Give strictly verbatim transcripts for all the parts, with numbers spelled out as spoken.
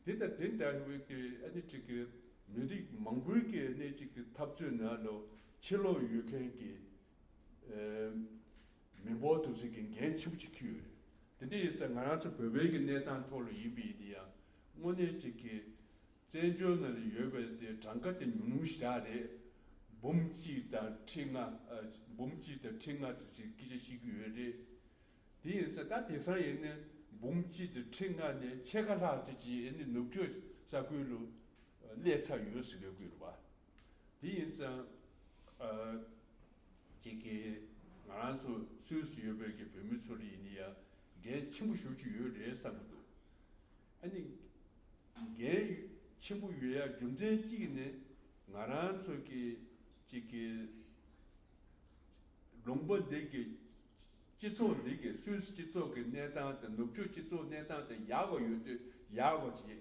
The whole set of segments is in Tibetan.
དེ་དང་དེ་འདྲ་བའི་གི་ཨ་ནི་ཅིག་གི་མི་རིགས་མང་པོའི་གི་ཨ་ནི་ཅིག་གི་འཐབ་རྩོད་ནང་ལ་ཕྱི་ལོགས་ཡོད་མཁན་གྱི་ཨེ་མི་འབོར་དེ་ཚོ་གི་འགན་ཆེན་པོ་ཅིག་འཁྱེར་ཡོད་རེད། དེ་འདྲ་ཡིན་ཙང་ང་རང་ཚོ་བོད་པའི་གི་གནས་སྟངས་ཐོག་ལ་ཡིན་པ་ཡིན་དེ་ཡང་དངོས་གནས་ཅིག་གི་བཙན་བྱོལ་ནང་ལ་ཡོད་པའི་དེ་གྲངས་ཀ་དེ་ཉུང་ཉུང་ཞིག་རང་རེད། འབུམ་གཅིག་དང་ཁྲི་ལྔ་ཨ་འབུམ་གཅིག་དང་ཁྲི་ལྔ་ཙམ་ཞིག་སྐད་ཆ་བཤད་ཀྱི་ཡོད་རེད། དེ་ཡིན་ཙང་ད་དེང་སང་ཡིན་ན་འབུམ་གཅིག་དང་ཁྲི་ལྔ་ནས་ཕྱེད་ཀ་ལྷག་ཙམ་ཅིག་ཨ་ནི་ནུབ་ཕྱོགས་ས་ཁུལ་ལ་སླེབས་ཚར་ཡོད་ཟེར་ལབ་ཀྱི་ཡོད་རེད་པ། དེ་ཡིན་ཙང་ཨ་ཅིག་གི་ང་རང་ཚོ་སུད་སི་ཡོད་པའི་གི་བོད་མི་ཚོ་ལ་ཡིན་ན་ཡང་འགན་ཆེན་པོ་ཞེ་པོ་ཅིག་ཡོད་རེད་བསམ་གྱི་འདུག་ཨ་ནི་འགན་ཆེན་པོ་ཡོད་ཡ་རྒྱུ་མཚན་གཅིག་ནི་ང་རང་ཚོ་གི་ཅིག་གི་ལུང་པ་འདི་གི་སྤྱི་ཚོགས་འདི་གི་སུད་སི་སྤྱི་ཚོགས་ཀྱི་གནས་སྟངས་དང་ནུབ་ཕྱོགས་སྤྱི་ཚོགས་གནས་སྟངས་དང་ཡག་པ་ཡོད་དུས་ཡག་པ་བྱེད།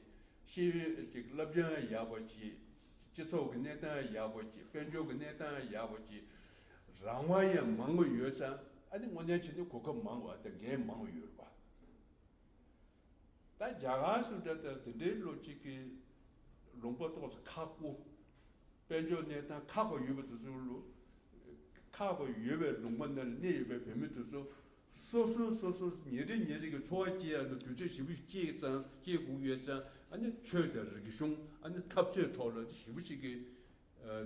ཤེས་ཡོན་ཅིག་བསླབ་སྦྱོང་ཡག་པ་བྱེད། སྤྱི་ཚོགས་ཀྱི་གནས་སྟངས་ཡག་པ་བྱེད། དཔལ་འབྱོར་གྱི་གནས་སྟངས་ཡག་པ་བྱེད། རང་དབང་ཡང་མང་པོ་ཡོད་ཙང་ཨ་ནི་དངོས་གནས་བྱས་ན་གོ་སྐབས་མང་བ་དང་འགན་མང་བ་ཡོད་རེད་པ། ད་རྒྱ་གར་སུ་འདྲ་ལྟར་དེ་འདྲའི་ལོ་གཅིག་གི་ལུང་པ་ཏོག་ཙམ་ཁག་པོ། དཔལ་འབྱོར་གནས་སྟངས་ཁག་པོ་ཡོད་པ་དེ་ཚོ་ལོ། ཁག་པོ་ཡོད་པའི་ལུང་པ་འདི་ལ་གནས་ཡོད་པའི་བོད་མི་དེ་ཚོ་སོ་སོ་སོ་སོ་ཉིན་རེ་ཉིན་རེ་གི་འཚོ་བ་སྐྱེལ་ཡ་ལ་དུས་ཚོད་ཞེ་པོ་ཅིག་སྐྱེལ་ཙང་སྐྱེལ་དགོས་ཡོད་ཙང་ཨ་ནི་ཆོས་དང་རིག་གཞུང་ཨ་ནི་འཐབ་རྩོད་ཐོག་ལ་ཞེ་པོ་ཅིག་གི་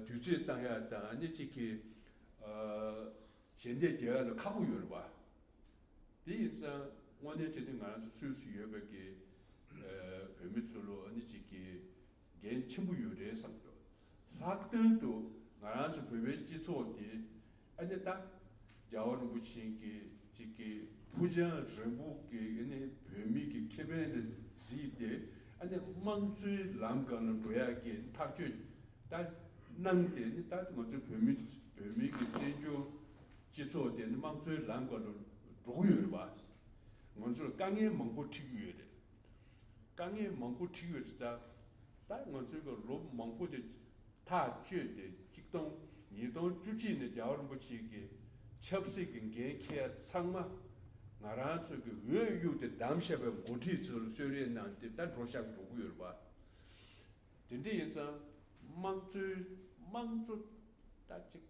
དུས་ཚོད་བཏང་ཡ་དང་ཨ་ནི་ཅིག་གི་ཞལ་འདེབས་རྒྱག་ཡ་ལ་ཁག་པོ་ཡོད་རེད་པ། དེ་ཡིན་ཙང་དངོས་གནས་བྱས་ཏེ་ང་རང་ཚོ་སུད་སི་ཡོད་པའི་གི་བོད་མི་ཚོ་ལོ་ཨ་ནི་ཅིག་གི་འགན་ཆེན་པོ་ཡོད་རེད་བསམ་འདུག་ལྷག་དོན་དུ་ང་རང་ཚོ་བོད་པའི་སྤྱི་ཚོགས་དེ་ཨ་ནི་ད་རྒྱལ་བ་རིན་པོ་ཆེ་གི་ཅིག་གི་ཕུགས་རྒྱང་རིང་པོ་གི་ཨ་ནི་བོད་མི་གི་ཁེ་ཕན་ལ་གཟིགས་ཏེ་ཨ་ནི་དམངས་གཙོའི་ལམ་སྒང་ལ་འགྲོ་ཡག་གི་ཐག་གཅོད་ད་གནང་སྟེ་ཨ་ནི་ད་ང་ཚོ་བོད་མི་བོད་མི་གི་བཙན་བྱོལ་སྤྱི་ཚོགས་དེ་ནི་དམངས་གཙོའི་ལམ་སྒང་དུ་འགྲོ་གི་ཡོད་རེད་པ། ང་ཚོར་དཀའ་ངལ་མང་པོ་འཕྲད་ཀྱི་ཡོད་རེད། དཀའ་ངལ་མང་པོ་འཕྲད་ཀྱི་ཡོད་རེད་ཙང་། ད་ང་ཚོའི་གི་ལོ་མང་པོ་དེ་ཐག་གཅོད་དེ་གཅིག་སྟོང་ཉིས་སྟོང་བཅུ་གཅིག་ནས་རྒྱལ་བ་རིན་པོ་ཆེ་གི་ཆབ་སྲིད་ཀྱི་འགན་འཁྱེར་ཡ་ཚང་མ་ང་རང་ཚོ་གི་འོས་གཡུག་དེ་བདམས་བཞག་པའི་འགོ་ཁྲིད་ཚོ་ལ་གསོལ་རས་གནང་སྟེ་ད་འགྲོ་བཞག་འགྲོ་གི་ཡོད་རེད་པ། དེ་འདྲ་ཡིན་ཙང་དམངས་གཙོའི་དམངས་གཙོ་ད་ཅིག་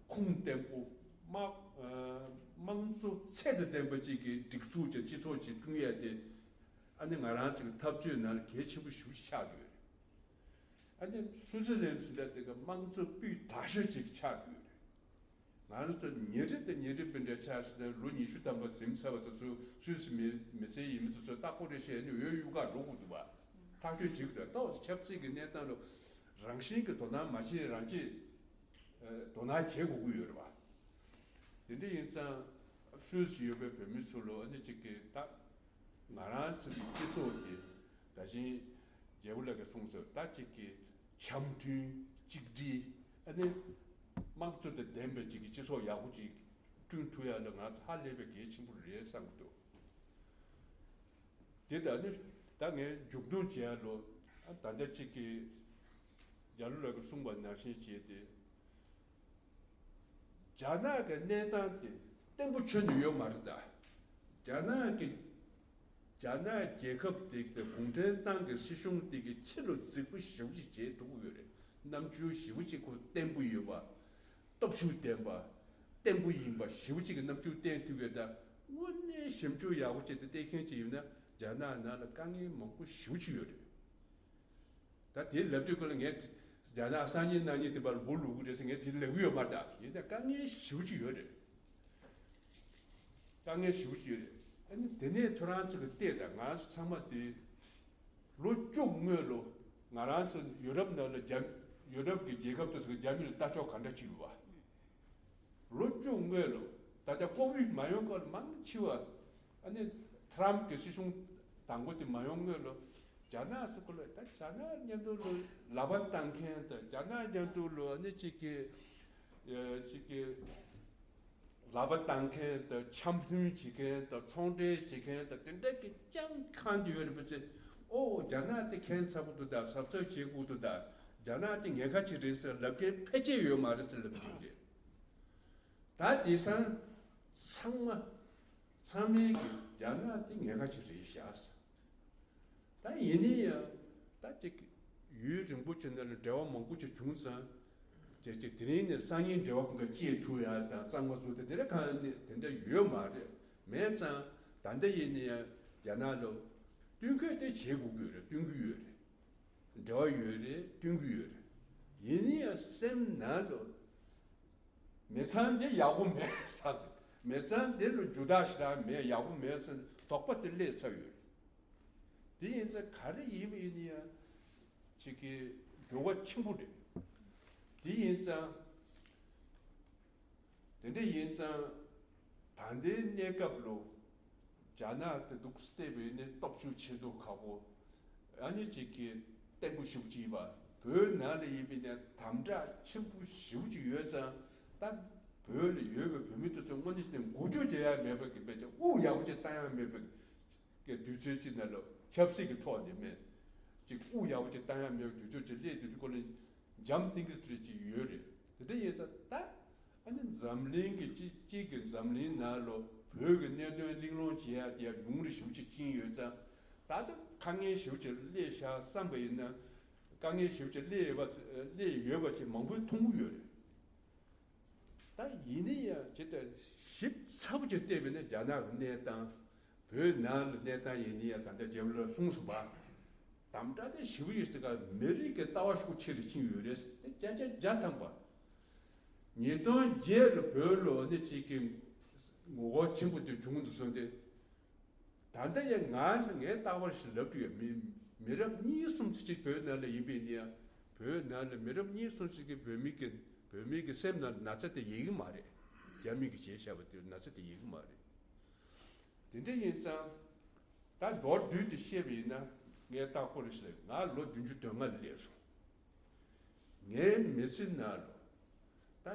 ཁུངས་བརྟན་པོ། དམངས་ཨ་དམངས་གཙོ་ཚད་དང་ལྡན་པ་ཅིག་གི་སྒྲིག་འཛུགས་ཀྱི་སྤྱི་ཚོགས་ཅིག་བསྐྲུན་ཡས་དེ་ཨ་ནི་ང་རང་ཚོ་གི་འཐབ་རྩོད་ནང་ལ་གལ་ཆེན་པོ་ཞེ་པོ་ཅིག་ཆགས་ཡོད་རེད། ཨ་ནི་སུད་སི་ལན་སུ་འདྲ་དེ་ག་དམངས་གཙོ་སྤུས་དག་ཤོས་ཅིག་ཆགས་ཡོད་རེད། ང་རང་ཚོ་ཉིན་རེ་དང་ཉིན་རེ་སྤུན་ཟླ་ཆགས་སུ་ལོ་ཉི་ཤུ་ཐམ་པ་ཟིན་ཚར་བ་དེ་ཚོ་སུད་སི་མི་མི་སེར་ཡིན་མི་དེ་ཚོ་ལྟ་སྐོར་རེ་བྱས་ནས་འོས་གཡུག་ག་འགྲོ་དགོས་འདུག་བ། ཐག་གཅོད་བྱེད་དགོས་འདུག་ཏོག་ཙམ་ཆབ་སྲིད་ཀྱི་གནས་སྟངས་ལ་རང་བཞིན་གྱི་དོ་སྣང་མ་བྱས་རང་བྱས་དོ་སྣང་བྱེད་དགོས་ཀྱི་ཡོད་རེད་བ། དེ་འདྲ་ཡིན་ཙང་སུད་སི་ཡོད་པའི་བོད་མི་ཚོ་ལོ་ཨ་ནི་གཅིག་གི་ད་ང་རང་ཚོ་གི་སྤྱི་ཚོགས་དེ་ད་གིན་རྒྱལ་པོ་ལགས་ཀྱིས་གསུངས་ཚར་ད་གཅིག་གི་འཆམ་མཐུན་གཅིག་སྒྲིལ་ཨ་ནི་དམངས་གཙོ་དང་ལྡན་པའི་གཅིག་གི་སྤྱི་ཚོགས་ཡག་པོ་ཅིག་བསྐྲུན་ཐུབ་ཡ་ལ་ང་ཚོ་ཧ་ལས་པའི་གལ་ཆེན་པོ་རེད་བསམ་གྱི་འདུག་དེ་ད་ནི་ད་ངས་མཇུག་སྡོམ་བྱེད་ཡ་ལོ་ཨ་ད་ལྟ་གཅིག་གི་རྒྱ་ལོ་ལགས་ཀྱིས་གསུངས་པ་ནང་བཞིན་བྱས་ཏེ། རྒྱ་ནག་གི་གནས་སྟངས་དེ་བརྟན་པོ་ཁྱོན་ནས་ཡོད་མ་རེད་ད། རྒྱ་ནག་གི་རྒྱ་ནག་རྒྱལ་ཁབ་དེ་དེ་གུང་ཁྲན་ཏང་གི་སྲིད་གཞུང་དེ་གི་ཕྱི་ལ་རྫིག་པོ་ཞེ་པོ་ཅིག་བྱས་འདུག་ཡོད་རེད། རྣམ་འགྱུར་ཞེ་པོ་ཅིག་ཁོ་བརྟན་པོ་ཡོད་པ། སྟོབས་ཤུགས་ལྡན་པ། བརྟན་པོ་ཡིན་པ་ཞེ་པོ་ཅིག་གི་རྣམ་འགྱུར་བསྟན་ཐུབ་ཡོད་ད། དངོས་གནས་ཞིབ་འཇུག་ཡག་པོ་བྱས་ཏེ་བལྟས་མཁན་ཅིག་ཡིན་ན་རྒྱ་ནག་ནང་ལ་དཀའ་ངལ་མང་པོ་ཞེ་པོ་ཅིག་ཡོད་རེད། ད་དེ་ལབ་དུས་ཀུན་ལ་ངས་རྒྱ་ནག་སང་ཉིན་གནངས་ཉིན་དེ་པར་འབུ་ལུག་གི་རེད་ཟེར་ངས་དེ་ལབ་གི་ཡོད་མ་རེད་ད། ཡིན་ན་དཀའ་ངལ་ཞེ་པོ་ཅིག་ཡོད་རེད། དཀའ་ངལ་ཞེ་པོ་ཅིག་ཡོད་རེད། ཨ་ནི་དེ་ནས་ཁྱོད་རང་ཚོ་གི་བལྟས་དང་ང་ཚོ་ཚང་མ་དེ་ལོ་བཅུ་སྔོན་ལོ་ང་རང་ཚོ་ཡུ་རོབ་ནང་ལ་རྒྱ་ཡུ་རོབ་ཀྱི་རྒྱལ་ཁབ་དེ་ཚོ་གི་རྒྱ་མི་ལ་ལྟ་ཕྱོགས་ག་འདྲ་ཅིག་ཡོད་པ། ལོ་བཅུ་སྔོན་ལོ། ད་ལྟ་ཀོ་བིད་མ་ཡོང་སྐབས་ལ་མང་ཆེ་བ། ཨ་ནི་ཐ་རམ་གྱི་སྲིད་གཞུང་དང་པོ་དེ་མ་ཡོང་སྔོན་ལོ། རྒྱ་ནག་ཟེར་གོ་ལོ་ད་རྒྱ་ནག་མཉམ་དུ་ལོ་ལག་པ་བཏང་མཁན་དང་རྒྱ་ནག་མཉམ་དུ་ལོ་ཨ་ནི་གཅིག་གི་ཨ་གཅིག་གི་ལག་པ་བཏང་མཁན་དང་འཆམ་མཐུན་བྱེད་མཁན་དང་ཚོང་འབྲེལ་བྱེད་མཁན་དང་དེ་འདྲ་གི་ཅང་གང་དུ་ཡོད་རེད་པ་ཚེ། ཨོ་རྒྱ་ནག་དེ་མཁན་ཚ་པོ་འདུག་ད་གཟབ་གཟབ་བྱེད་དགོས་འདུག་ད་རྒྱ་ནག་དེ་ཉེན་ཁ་ཅིག་རེད་ཟེར་ལབ་མཁན་ཕལ་ཆེར་ཡོད་མ་རེད་ཟེར་ལབ་ཀྱི་རེད། ད་དེང་སང་ཚང་མ་ཚང་མས་ཀྱི་རྒྱ་ནག་དེ་ཉེན་ཁ་ཅིག་རེད་ཤག་ཟེར། ད་ཡིན་ནའི་ཡང་ད་ཅིག་ཡུན་རིང་པོ་ཅིག་ནང་ལ་འབྲེལ་བ་མང་པོ་ཅིག་བྱུང་ཙང་། ཅིག་ཅིག་དེ་རིང་ནས་སང་ཉིན་འབྲེལ་བ་ཁོང་ག་བཅད་ཐུབ་ཡ་དང་གཙང་མ་བཟོ་དེ་དེ་འདྲ་གང་ནས་དེ་འདྲ་ཡོད་མ་རེད། མེད་ཙང་ད་ལྟ་ཡིན་ནའི་ཡང་རྒྱ་ནག་ལ་བསྟུན་མཁས་དེ་བྱེད་དགོས་ཀྱི་ཡོད་རེད། བསྟུན་གྱི་ཡོད་རེད། འབྲེལ་བ་ཡོད་རེད། བསྟུན་གྱི་ཡོད་རེད། ཡིན་ནའི་ཡང་སེམས་ནང་ལ་མི་ཚང་འདི་ཡག་པོ་མེད་ས་རེད། མི་ཚང་འདི་ལ་རྒྱུ་དག་ཞེ་དྲག་མེད། ཡག་པོ་མེད་ཟེར་དོགས་པ་དེ་སླེབས་ཚར་ཡོད་རེད། དེ་ཡིན་ཙང་ག་རེ་ཡིན་པ་ཡིན་ན་ཡང་ཅིག་གི་འགྱུར་བ་ཆེན་པོ་རེད། དེ་ཡིན་ཙང་། དེ་འདྲ་ཡིན་ཙང་། ད་ལྟའི་གནས་སྐབས་ལ་རྒྱ་ནག་དེ་འདུག་བལྟས་པ་ཡིན་ན་སྟོབས་ཤུགས་ཆེ་མདོག་ཁ་པོ། ཨ་ནི་ཅིག་གི་བརྟན་པོ་ཞེ་པོ་ཅིག་ཡིན་པ། བོད་ནང་ལ་ཡིན་པ་ཡིན་ན་དམ་དྲག་ཆེན་པོ་ཞེ་པོ་ཅིག་ཡོད་ཙང་། ད་བོད་ལ་ཡོད་པའི་བོད་མི་དེ་ཚོ་དངོས་གནས་བྱས་ན་འགུལ་སྐྱོད་བྱེད་ཡ་མེད་པ་གི་དཔེ་ཆ་དབུགས་ཡག་པོ་ཅིག་བཏང་ཡ་མེད་པ་གི་དུས་ཚོད་ཅིག་ནང་ལ་ཆབ་སྲིད་ཀྱི་ཐོག་ནས་མེད། ཅིག་དབུགས་ཡག་པོ་ཅིག་བཏང་ཡ་མེད་པའི་དུས་ཚོད་ཅིག་སླེབས་དུས་དེ་ཁོ་ལ་འཇམ་ཐིང་གི་ཚུལ་ཅིག་ཡོད་རེད། དེ་འདྲ་ཡིན་ཙང་ད་ཨ་ནི་འཛམ་གླིང་གི་སྤྱི་སྤྱི་གི་འཛམ་གླིང་ནང་ལ་བོད་ཀྱི་གནད་དོན་གླེང་སློང་བྱེད་ཡ་དེ་ཡང་ཉུང་རུ་ཞེ་པོ་ཅིག་ཕྱིན་ཡོད་ཙང་། ད་ལྟ་དཀའ་ངལ་ཞེ་པོ་ཅིག་སླེབས་ཤག་བསམ་པ་ཡིན་ན། དཀའ་ངལ་ཞེ་པོ་ཅིག་སླེབས་ཡོད་པ་སླེབས་ཡོད་པ་ཅིག་མང་པོས་མཐོང་གི་ཡོད་རེད། ད་ཡིན་ན་ཡང་ཇི་ལྟར་ཞིབ་ཚགས་པོ་ཅིག་བལྟས་པ་ཡིན་ན་རྒྱ་ནག་གི་གནས་སྟངས། བོད་ནང་ལ་གནས་སྟངས་ཡིན་ན་ཡང་ད་ལྟ་རྒྱལ་པོ་ལགས་གསུངས་སོང་བ། དམ་དྲག་དེ་ཞེ་པོ་ཡོད་ཟེར་ག་མི་རིགས་ཀྱི་ལྟ་བ་ཤུགས་ཆེ་རུ་ཕྱིན་ཡོད་རེད། དེ་བརྒྱ་ཆ་བརྒྱ་ཐམ་པ། ཉིས་སྟོང་བརྒྱད་ལ་བོད་ལ་ནི་གཅིག་གི་ངོ་རྒོལ་ཆེན་པོ་དེ་བྱུང་འདུག་སོང་སྟེ། ད་ལྟ་ཡང་ང་ངའི་ལྟ་བར་ཞིག་ལབ་ཀྱི་ཡོད། མི་མི་རབས་གཉིས་གསུམ་ཅིག་བོད་ནང་ལ་ཡིན་པས་ནི་ཡང་། བོད་ནང་ལ་མི་རབས་གཉིས་གསུམ་ཅིག་གིས་བོད་མི་གི་བོད་མི་གི་སེམས་ནང་ན་ཚ་དེ་ཡོད་ཀྱི་མ་རེད། རྒྱ་མི་གིས་བྱས་བཞག་པ་དེ་ན་ཚ་དེ་ཡོད་ཀྱི་མ་རེད། དེ་འདྲ་ཡིན་ཙང་། ད་མདོར་བསྡུས་ཏེ་བཤད་པ་ཡིན་ན། ངས་ལྟ་སྐོར་ཞིག་ང་ལོ་བདུན་ཅུ་དོན་ལྔ་ལ་སླེབས་སོང་། ངའི་མི་ཚེ་ནང་ལ་ད་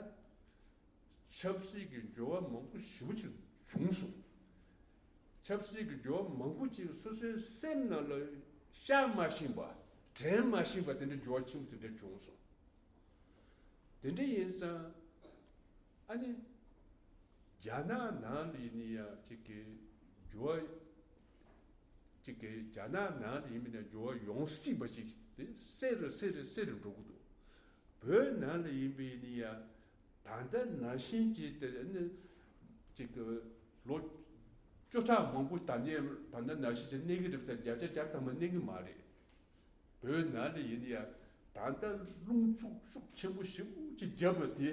ཆབ་སྲིད་ཀྱི་འགྱུར་བ་མང་པོ་ཞེ་པོ་ཅིག་བྱུང་སོང་། ཆབ་སྲིད་ཀྱི་འགྱུར་བ་མང་པོ་ཅིག་སོ་སོའི་སེམས་ནང་ལ་ཤར་མ་ཤེས་པ། དྲན་མ་ཤེས་པ་དེ་འདྲ་འགྱུར་བ་ཆེན་པོ་དེ་འདྲ་བྱུང་སོང་། དེ་འདྲ་ཡིན་ཙང་། ཨ་ནི། རྒྱ་ནག་ནང་ལ་ཡིན་ན་ཡང་གཅིག་གི་འགྱུར་བ། གཅིག་གི་རྒྱ་ནག་ནང་ལ་ཡིན་པ་ཡིན་ན་འགྱུར་བ་ཡོང་སྲིད་པ་ཅིག་དེ་གསལ་རུ་གསལ་རུ་གསལ་རུ་འགྲོ་གི་འདུག་བོད་ནང་ལ་ཡིན་པ་ཡིན་ན་ཡང་ད་ལྟ་ནང་བཞིན་གྱི་དེ་ནི་གཅིག་གི་ལོ་བཅུ་ཕྲག་མང་པོ་ད་ལྟ་ད་ལྟ་ནང་བཞིན་གྱི་གནས་ཀྱི་རེད་ཟེར་བརྒྱ་ཆ་བརྒྱ་ཐམ་པ་གནས་ཀྱི་མ་རེད། བོད་ནང་ལ་ཡིན་ན་ཡང་ད་ལྟ་རླུང་འཚུབ་ཤུགས་ཆེན་པོ་ཞེ་པོ་ཅིག་བརྒྱབ་པ་དེ།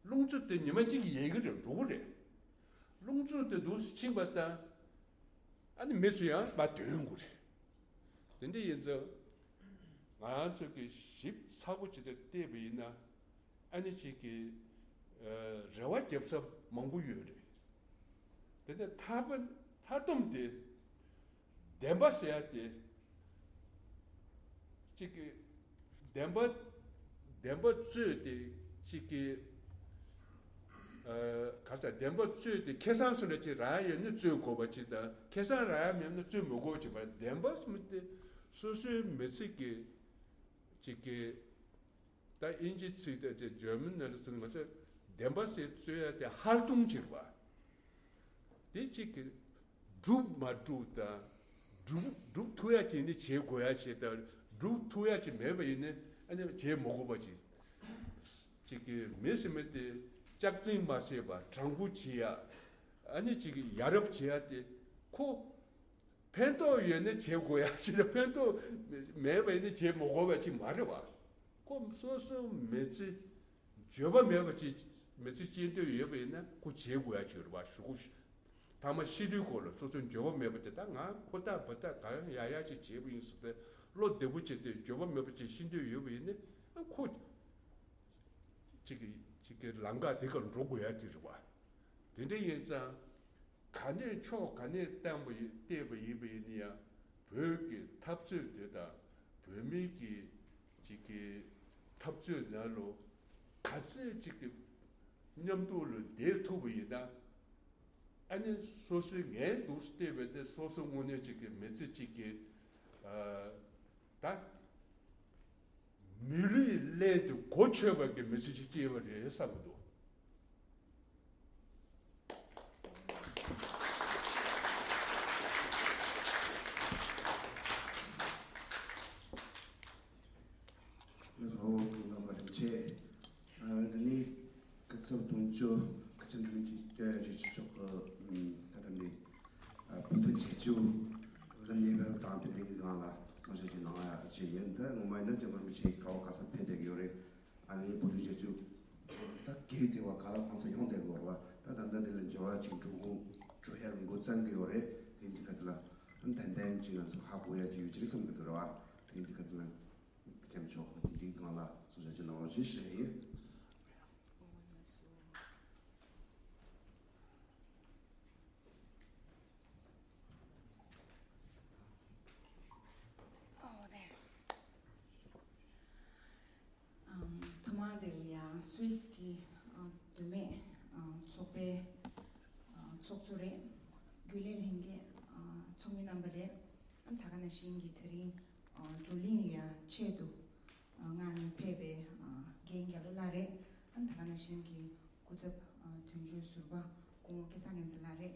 རླུང་འཚུབ་དེ་ཉི་མ་གཅིག་གིས་ཡལ་གྱི་རེད། འགྲོ་གི་རེད། རླུང་འཚུབ་དེ་འདུག་སེ་ཕྱིན་པ་དང་། ཨ་ནི་མི་ཚོ་ཡང་མར་དོན་དགོས་རེད། དེ་འདྲ་ཡིན་ཙང་། ང་རང་ཚོ་གིས་ཞིབ་ཚགས་པོ་ཅིག་ཏུ་བལྟས་པ་ཡིན་ན། ཨ་ནི་ཅིག་གི་ཨ་རེ་བ་རྒྱབ་ས་མང་པོ་ཡོད་རེད། དེ་ནས་མཐའ་མ་མཐའ་སྡོམ་དེ་བདེན་པ་ཟེར་ཡ་དེ་ཅིག་གི་བདེན་པ་བདེན་པ་རྩོད་དེ་ཅིག་གི་ཨ་ག་ས་བདེན་པ་རྩོད་དེ་ཁེ་བཟང་སུ་ལ་ཅིག་རག་ཡ་ཡོད་ན་རྩོད་དགོས་པ་ཅིག་དང་། ཁེ་བཟང་རག་ཡ་མེད་ན་རྩོད་མི་དགོས་པ་ཅིག་བ། བདེན་པ་སྨོས་ཏེ་སོ་སོའི་མི་ཚེ་གི་ཅིག་གི་ད་དབྱིན་ཇི་ཚིག་དེ་ཅིག་ཇར་མན་ནང་ལ་ཟེར་ན་ང་ཚོས་བདེན་པ་ཟེར་རྩོད་ཡ་དེ་ཧར་རྡུང་བྱེད་པ། དེ་གཅིག་གི་སྒྲུབ་མ་སྒྲུབ་དང་། སྒྲུབ་སྒྲུབ་ཐུབ་ཡ་ཅིག་ནི་བྱེད་དགོས་ཡ་ཅིག་དང་། སྒྲུབ་ཐུབ་ཡ་ཅིག་མེད་པ་ཡིན་ན་ཨ་ནི་བྱེད་མ་དགོས་པ་ཅིག་ཅིག་གི་མི་ཟེར་མི་དེ་སྐྱག་རྫུན་མ་བཤད་པ། དྲང་པོ་བྱེད་ཡ། ཨ་ནི་ཅིག་གི་ཡ་རབས་བྱེད་ཡ་དེ་ཁོ། ཕན་ཐོགས་ཡོད་ན་བྱེད་དགོས་ཡ་ཅིག་དང་། ཕན་ཐོགས་མེད་པ་ཡིན་ན་བྱེད་མ་དགོས་པ་ཅིག་མ་རེད་བ། ཁོ་སོ་སོའི་མི་ཚེ་འགྱོད་པ་མེད་པ་ཅིག་མི་ཚེ་སྐྱེལ་འདོད་ཡོད་པ་ཡིན་ན་ཁོ་བྱེད་དགོས་ཡ་ཅིག་རེད་བ། གཞུག་གུ་ཐ་མ་ཤི་དུས་སྐོར་ལ་སོ་སོའི་འགྱོད་པ་མེད་པ་དེ། ད་ང་ཁོ་ཐག་བུ་ཐག་ག་ཡང་ཡ་ཡ་ཅིག་བྱས་པ་ཡིན་ཟེར་ཏེ་བློ་བདེ་པོ་བྱས་ཏེ་འགྱོད་པ་མེད་པ་ཅིག་ཤི་འདོད་ཡོད་པ་ཡིན་ན་ཁོ་ཅིག་གི་ཅིག་གི་ལམ་ཁ་དེ་གར་འགྲོ་དགོས་ཡ་ཅིག་རེད་བ། དེ་འདྲ་ཡིན་ཙང་། ག་ནས་ཕྱོགས་ག་ནས་བལྟས་པ་ཡིན་བལྟས་པ་ཡིན་པ་ཡིན་ན་ཡང་བོད་ཀྱི་འཐབ་རྩོད་དེ་དང་བོད་མི་གི་ཅིག་གི་འཐབ་རྩོད་ནང་ལོ་ག་ཚད་ཅིག་གི་མཉམ་དུ་ལ་བསྡད་ཐུབ་པ་ཡིན་ན། ཨ་ནི་སོ་སོའི་ངའི་འདུག་བལྟས་པ་དེ་སོ་སོ་དངོས་གནས་ཅིག་གི་མི་ཚེ་ཅིག་གི་ཨ་ད། མི་ལུས་ལེན་དུ་གོ་ཆོད་པ་གི་མི་ཚེ་ཅིག་སྐྱེལ་བ་རེད་བསམ་གི་འདུག་ཨ་ནི་བོད་རིགས་རྒྱལ་གཅེས་ད་སྒེར་དེ་བ་ག་ལ་ཁོང་ཚོ་ཡོང་བསྡད་དགོས་རེད་བ། ད་ད་ལྟ་འདི་ལ་འབྱོར་བ་ཅིག་འགྲོ་ཁུངས་འགྲོ་ཡག་གི་འགོ་བརྩམས་ཀྱི་ཡོད་རེད། དེ་འདི་ག་དེ་ལ་ཏན་ཏན་ཅིག་ང་ཚོ་ཧ་གོ་ཡག་ཅིག་ཡོད་ཅིག་བསམ་གི་འདུག་རེད་བ། དེ་འདི་ག་དེ་ལ་སྐྱབས་མཆོག་འདི་འདི་ང་ལ་སོ་སོ་ཅིག་གནང་རོགས་ཅིག་ཞུ་ཡ་ཡིན། Oh, there. ཨམ། ཐོག་མར་དེ་ལ་ཡང་སུད་སི་གི་ཨ་མདོ་སྨད་ཨ་ཚོགས་པའི་ཨ་ཚོགས་གཙོ་རེད། རྒྱུན་ལས་ལྷན་རྒྱས་ཨ་ཚོགས་མི་རྣམ་པ་རེད། ཨ་ད་ག་ནང་བཞིན་གྱི་དེ་རིང་ཨ་བགྲོ་གླེང་ལ་ཡང་ཆེད་དུ་ཨ་ང་ནས་ཕེབས་པའི་ཨ་རྒན་རྒྱ་ལོ་ལགས་རེད། ཨ་ད་ག་ནང་བཞིན་གྱི་སྐུ་ཚབ་ཨ་དོན་གཅོད་ཟུར་པ་སྐུ་ངོ་སྐལ་བཟང་ངན་འཛིན་ལགས་རེད།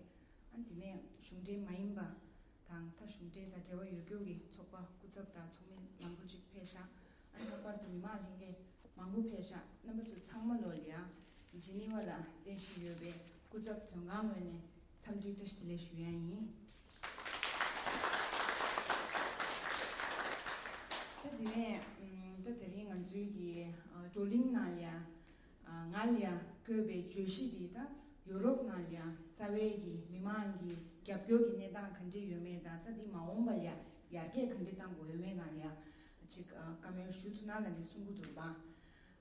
ཨ་དེ་ནས་གཞུང་འབྲེལ་མ་ཡིན་པ་དང་ད་གཞུང་འབྲེལ་དང་འབྲེལ་བ་ཡོད་རྒྱུ་གི་ཚོགས་པ་སྐུ་ཚབ་དང་ཚོགས་མི་མང་པོ་ཅིག་ཕེབས་ཤག་ཨ་ནི་ལྷག་པར་དུ་མི་མང་ལྷན་རྒྱས་མང་པོ་ཕེབས་ཤག་རྣམ་པ་ཚོ་ཚང་མ་ལོ་ལ་ཡ་ཇི་ནི་ཝ་ལ་རྟེན་གཞི་ཡོད་པའི་སྐུ་ཚབ་དོན་ཁང་ངོས་ནས་འཚམས་འདྲི་བཀྲ་ཤིས་བདེ་ལེགས་ཞུ་ཡ་ཡིན། ད་དེ་ནས་ཨམ་ད་དེ་རིང་ང་ཚོའི་གི་ཨ་བགྲོ་གླེང་ནང་ལ་ཡ་ཨ་ང་ལ་ཡ་བཀོད་པའི་བརྗོད་གཞི་འདི་ད་ཡུ་རོབ་ནང་ལ་ཡ་རྩ་བའི་གི་མི་མང་གི་རྒྱབ་སྐྱོར་གྱི་གནས་སྟངས་ག་འདྲ་ཡོད་མེད་དང་ད་འདི་མ་འོངས་པ་ལ་ཡ་ཡར་རྒྱས་ག་འདྲ་གཏང་དགོས་ཡོད་མེད་ནང་ལ་ཡ་ཅིག་ཨ་བཀའ་མོལ་ཞུ་ཐུབ་ན་ལབ་ནས་གསུང་གི་འདུག་པ།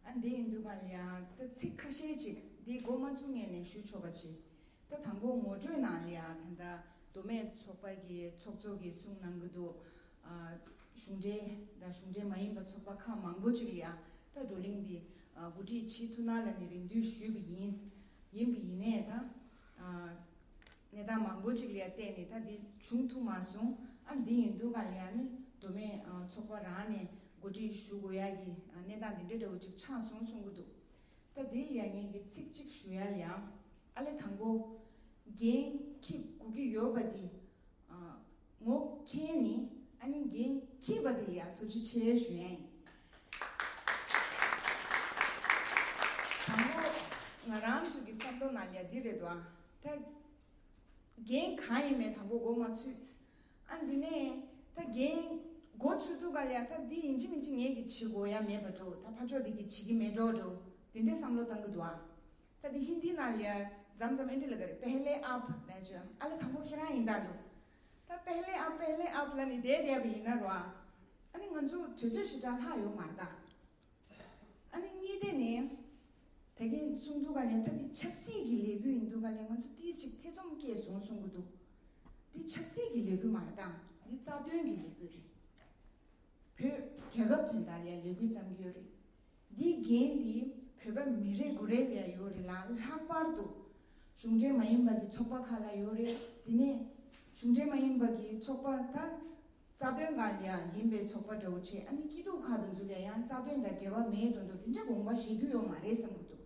ཨ་འདི་ཡིན་དུས་ག་ལ་ཡ་ད་ཚིག་ཁ་ཤས་ཅིག་འདི་འགོ་མ་བཙུགས་སྔོན་ནས་ཞུ་ཆོག་པ་ཅིག་ད་དང་པོ་ངོ་སྤྲོད་ནང་ལ་ཡ་ད་ལྟ་མདོ་སྨད་ཚོགས་པ་གི་ཚོགས་གཙོ་གིས་གསུངས་གནང་གི་འདུག་ཨ་གཞུང་འབྲེལ་དང་གཞུང་འབྲེལ་མ་ཡིན་པ་ཚོགས་པ་ཁག་མང་པོ་ཅིག་ལ་ཡ་ད་བགྲོ་གླེང་འདི་ཨ་གོ་སྒྲིག་བྱེད་ཐུབ་ན་ལབ་ནས་རེ་འདུན་ཞུས་པ་ཡིན། ཡིན་པ་ཡིན་ནའི་ད་ཨ་གནས་སྟངས་མང་པོ་ཅིག་ལ་ཡ་བལྟས་ནས་ད་འདི་བྱུང་ཐུབ་མ་སོང་། ཨ་འདི་ཡིན་དུས་ག་ལ་ཡ་ནི་མདོ་སྨད་ཨ་ཚོགས་པ་རང་ནས་གོ་སྒྲིག་ཞུ་དགོས་ཡ་གི་ཨ་གནས་སྟངས་འདི་འདྲ་འདྲ་བོ་ཅིག་ཆགས་སོང་གསུང་གི་འདུག་ད་འདི་ལ་ཡ་ངས་གི་ཚིག་གཅིག་ཞུ་ཡ་ལ་ཡ། ཨ་ལེ་དང་པོ། འགན་འཁྱེར་དགོས་ཀྱི་ཡོད་པ་འདི། ཨ་ངོ་མཁྱེན་ནི་ཨ་ནི་འགན་འཁྱེར་པ་འདི་ལ་ཡ་ཐུགས་རྗེ་ཆེ་ཞུ་ཡ་ཡིན། དང་པོ། ང་རང་ཚོ་གི་བསམ་བློ་ནང་ལ་ཡ་འདི་རེད་དོ། ད་འགན་གང་ཡིན་མེད་དང་པོ་འགོ་མ་ཚུགས། ཨ་འདི་ནས་ད་འགན་འགོ་ཚུགས་དུས་ག་ལ་ཡ་ད་འདི་ཡིན་གཅིག་མིན་གཅིག་ངས་གི་བྱེད་དགོས་ཡ་མེད་པ་འགྲོ། ད་ཕར་ཕྱོགས་འདི་གི་བྱེད་ཀྱི་མེད་འགྲོ་འགྲོ། འདི་འདྲའི་བསམ་བློ་བཏང་གི་འདུག་ཨ། ད་འདི་ཧིན་དི་ནང་ལ་ཡ་མཚམས་མཚམས་ཨེ་འདྲ་ལབ་ཀྱི་རེད། पहले आप ལབ་བྱས། ཨ་ལེ་དང་པོ་ཁྱེད་རང་ཡིན་ད་འདུག་ད་पहले आप पहले आप ལབ་ནས་བསྡད་བསྡད་པ་ཡིན་ན་རོ། ཨ་ནི་ང་ཚོ་དུས་ཚོད་ཞེ་དྲག་ལྷག་ཡོད་མ་རེད་ད། ཨ་ནི་གཉིས་དེ་ནི། ད་གིན་གསུང་དུས་ག་ལ་ད་འདི་ཆབ་སྲིད་ཀྱི་ལས་འགུལ་ཡིན་དུས་ག་ལ་ང་ཚོ་ཏིས་ཅིག་ཐེ་ཚོམ་སྐྱེས་སོང་གསུང་གི་འདུག་འདི་ཆབ་སྲིད་ཀྱི་ལས་འགུལ་མ་རེད་ད། འདི་རྩ་དོན་གྱི་ལས་འགུལ་རེད། བོད་རྒྱལ་ཁབ་དོན་དག་ལ་ལས་འགུལ་བརྩམས་ཀྱི་ཡོད་རེད། འདིའི་འགན་འདི་བོད་པ་མི་རེ་ངོ་རེ་ལ་ཡོད་རེད་ལ། ལྷག་པར་དུ་གཞུང་འབྲེལ་མ་ཡིན་པ་གི་ཚོགས་པ་ཁག་ལ་ཡོད་རེད། དེ་ནས་གཞུང་འབྲེལ་མ་ཡིན་པ་གི་ཚོགས་པ་ད་རྩ་དོན་སྒང་ལ་ཡང་ཡིན་པའི་ཚོགས་པ་འདྲ་བོ་བྱས། ཨ་ནི་སྐྱིད་སྡུག་ཁག་དེ་ཚོ་ལ་ཡང་རྩ་དོན་དང་འབྲེལ་བ་མེད་དོན་དུ་དེ་འདྲ་དགོངས་པ་བཞེས་རྒྱུ་ཡོད་མ་རེད་བསམ་གྱི་འདུག་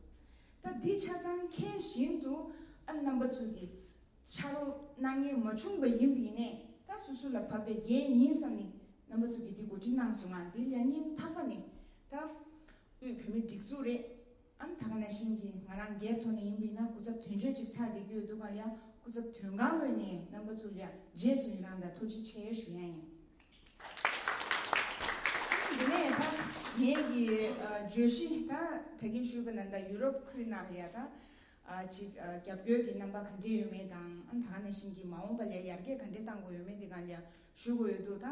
ད་འདི་ཆ་ཚང་མཁྱེན་བཞིན་དུ་ཨ་ནི་རྣམ་པ་ཚོ་གི་ཕྱག་རོགས་གནང་མཁན་མ་བྱུང་བ་ཡིན་པ་ཡིན་ནའི་ད་སོ་སོ་ལ་བབས་པའི་འགན་ཡིན་བསམ་ནས་རྣམ་པ་ཚོ་གིས་འདི་གོ་སྒྲིག་གནང་སོང་ང་། འདི་ལ་སྙིང་ཐག་པ་ནས་ད་དབུས་བོད་མིའི་སྒྲིག་འཛུགས་རེད། ཨ་ནི་ད་ག་ནང་བཞིན་གྱི་ང་རང་སྒེར་ཐོག་ནས་ཡིན་པ་ཡིན་ན་སྐུ་ཚབ་དོན་གཅོད་ཅིག་ཆགས་བསྡད་ཀྱི་ཡོད་འདུག་ག་ལ་ཡ། སྐུ་ཚབ་དོན་ཁང་ངོས་ནས་རྣམ་པ་ཚོ་ལ་ཡ་རྗེས་སུ་ཡི་རང་དང་ཐུགས་རྗེ་ཆེ་ཞུ་ཡ་ཡིན། འདི་ནས་ད་ངེད་ཀྱི་ཨ་བརྗོད་གཞི་ད་ད་གིན་ཞུས་པ་ནང་ད་ཡུ་རོབ་ཁུལ་ནང་ལ་ཡ་ད་ཨ་ཅིག་ཨ་རྒྱབ་སྐྱོར་གྱི་རྣམ་པ་ག་འདྲས་ཡོད་མེད་དང་། ཨ་ནི་ད་ག་ནང་བཞིན་གྱི་མ་འོངས་པ་ལ་ཡར་རྒྱས་ག་འདྲས་གཏང་དགོས་ཡོད་མེད་འདི་སྒང་ལ་ཡ་ཞུ་དགོས་ཡོད་འདུག་ད་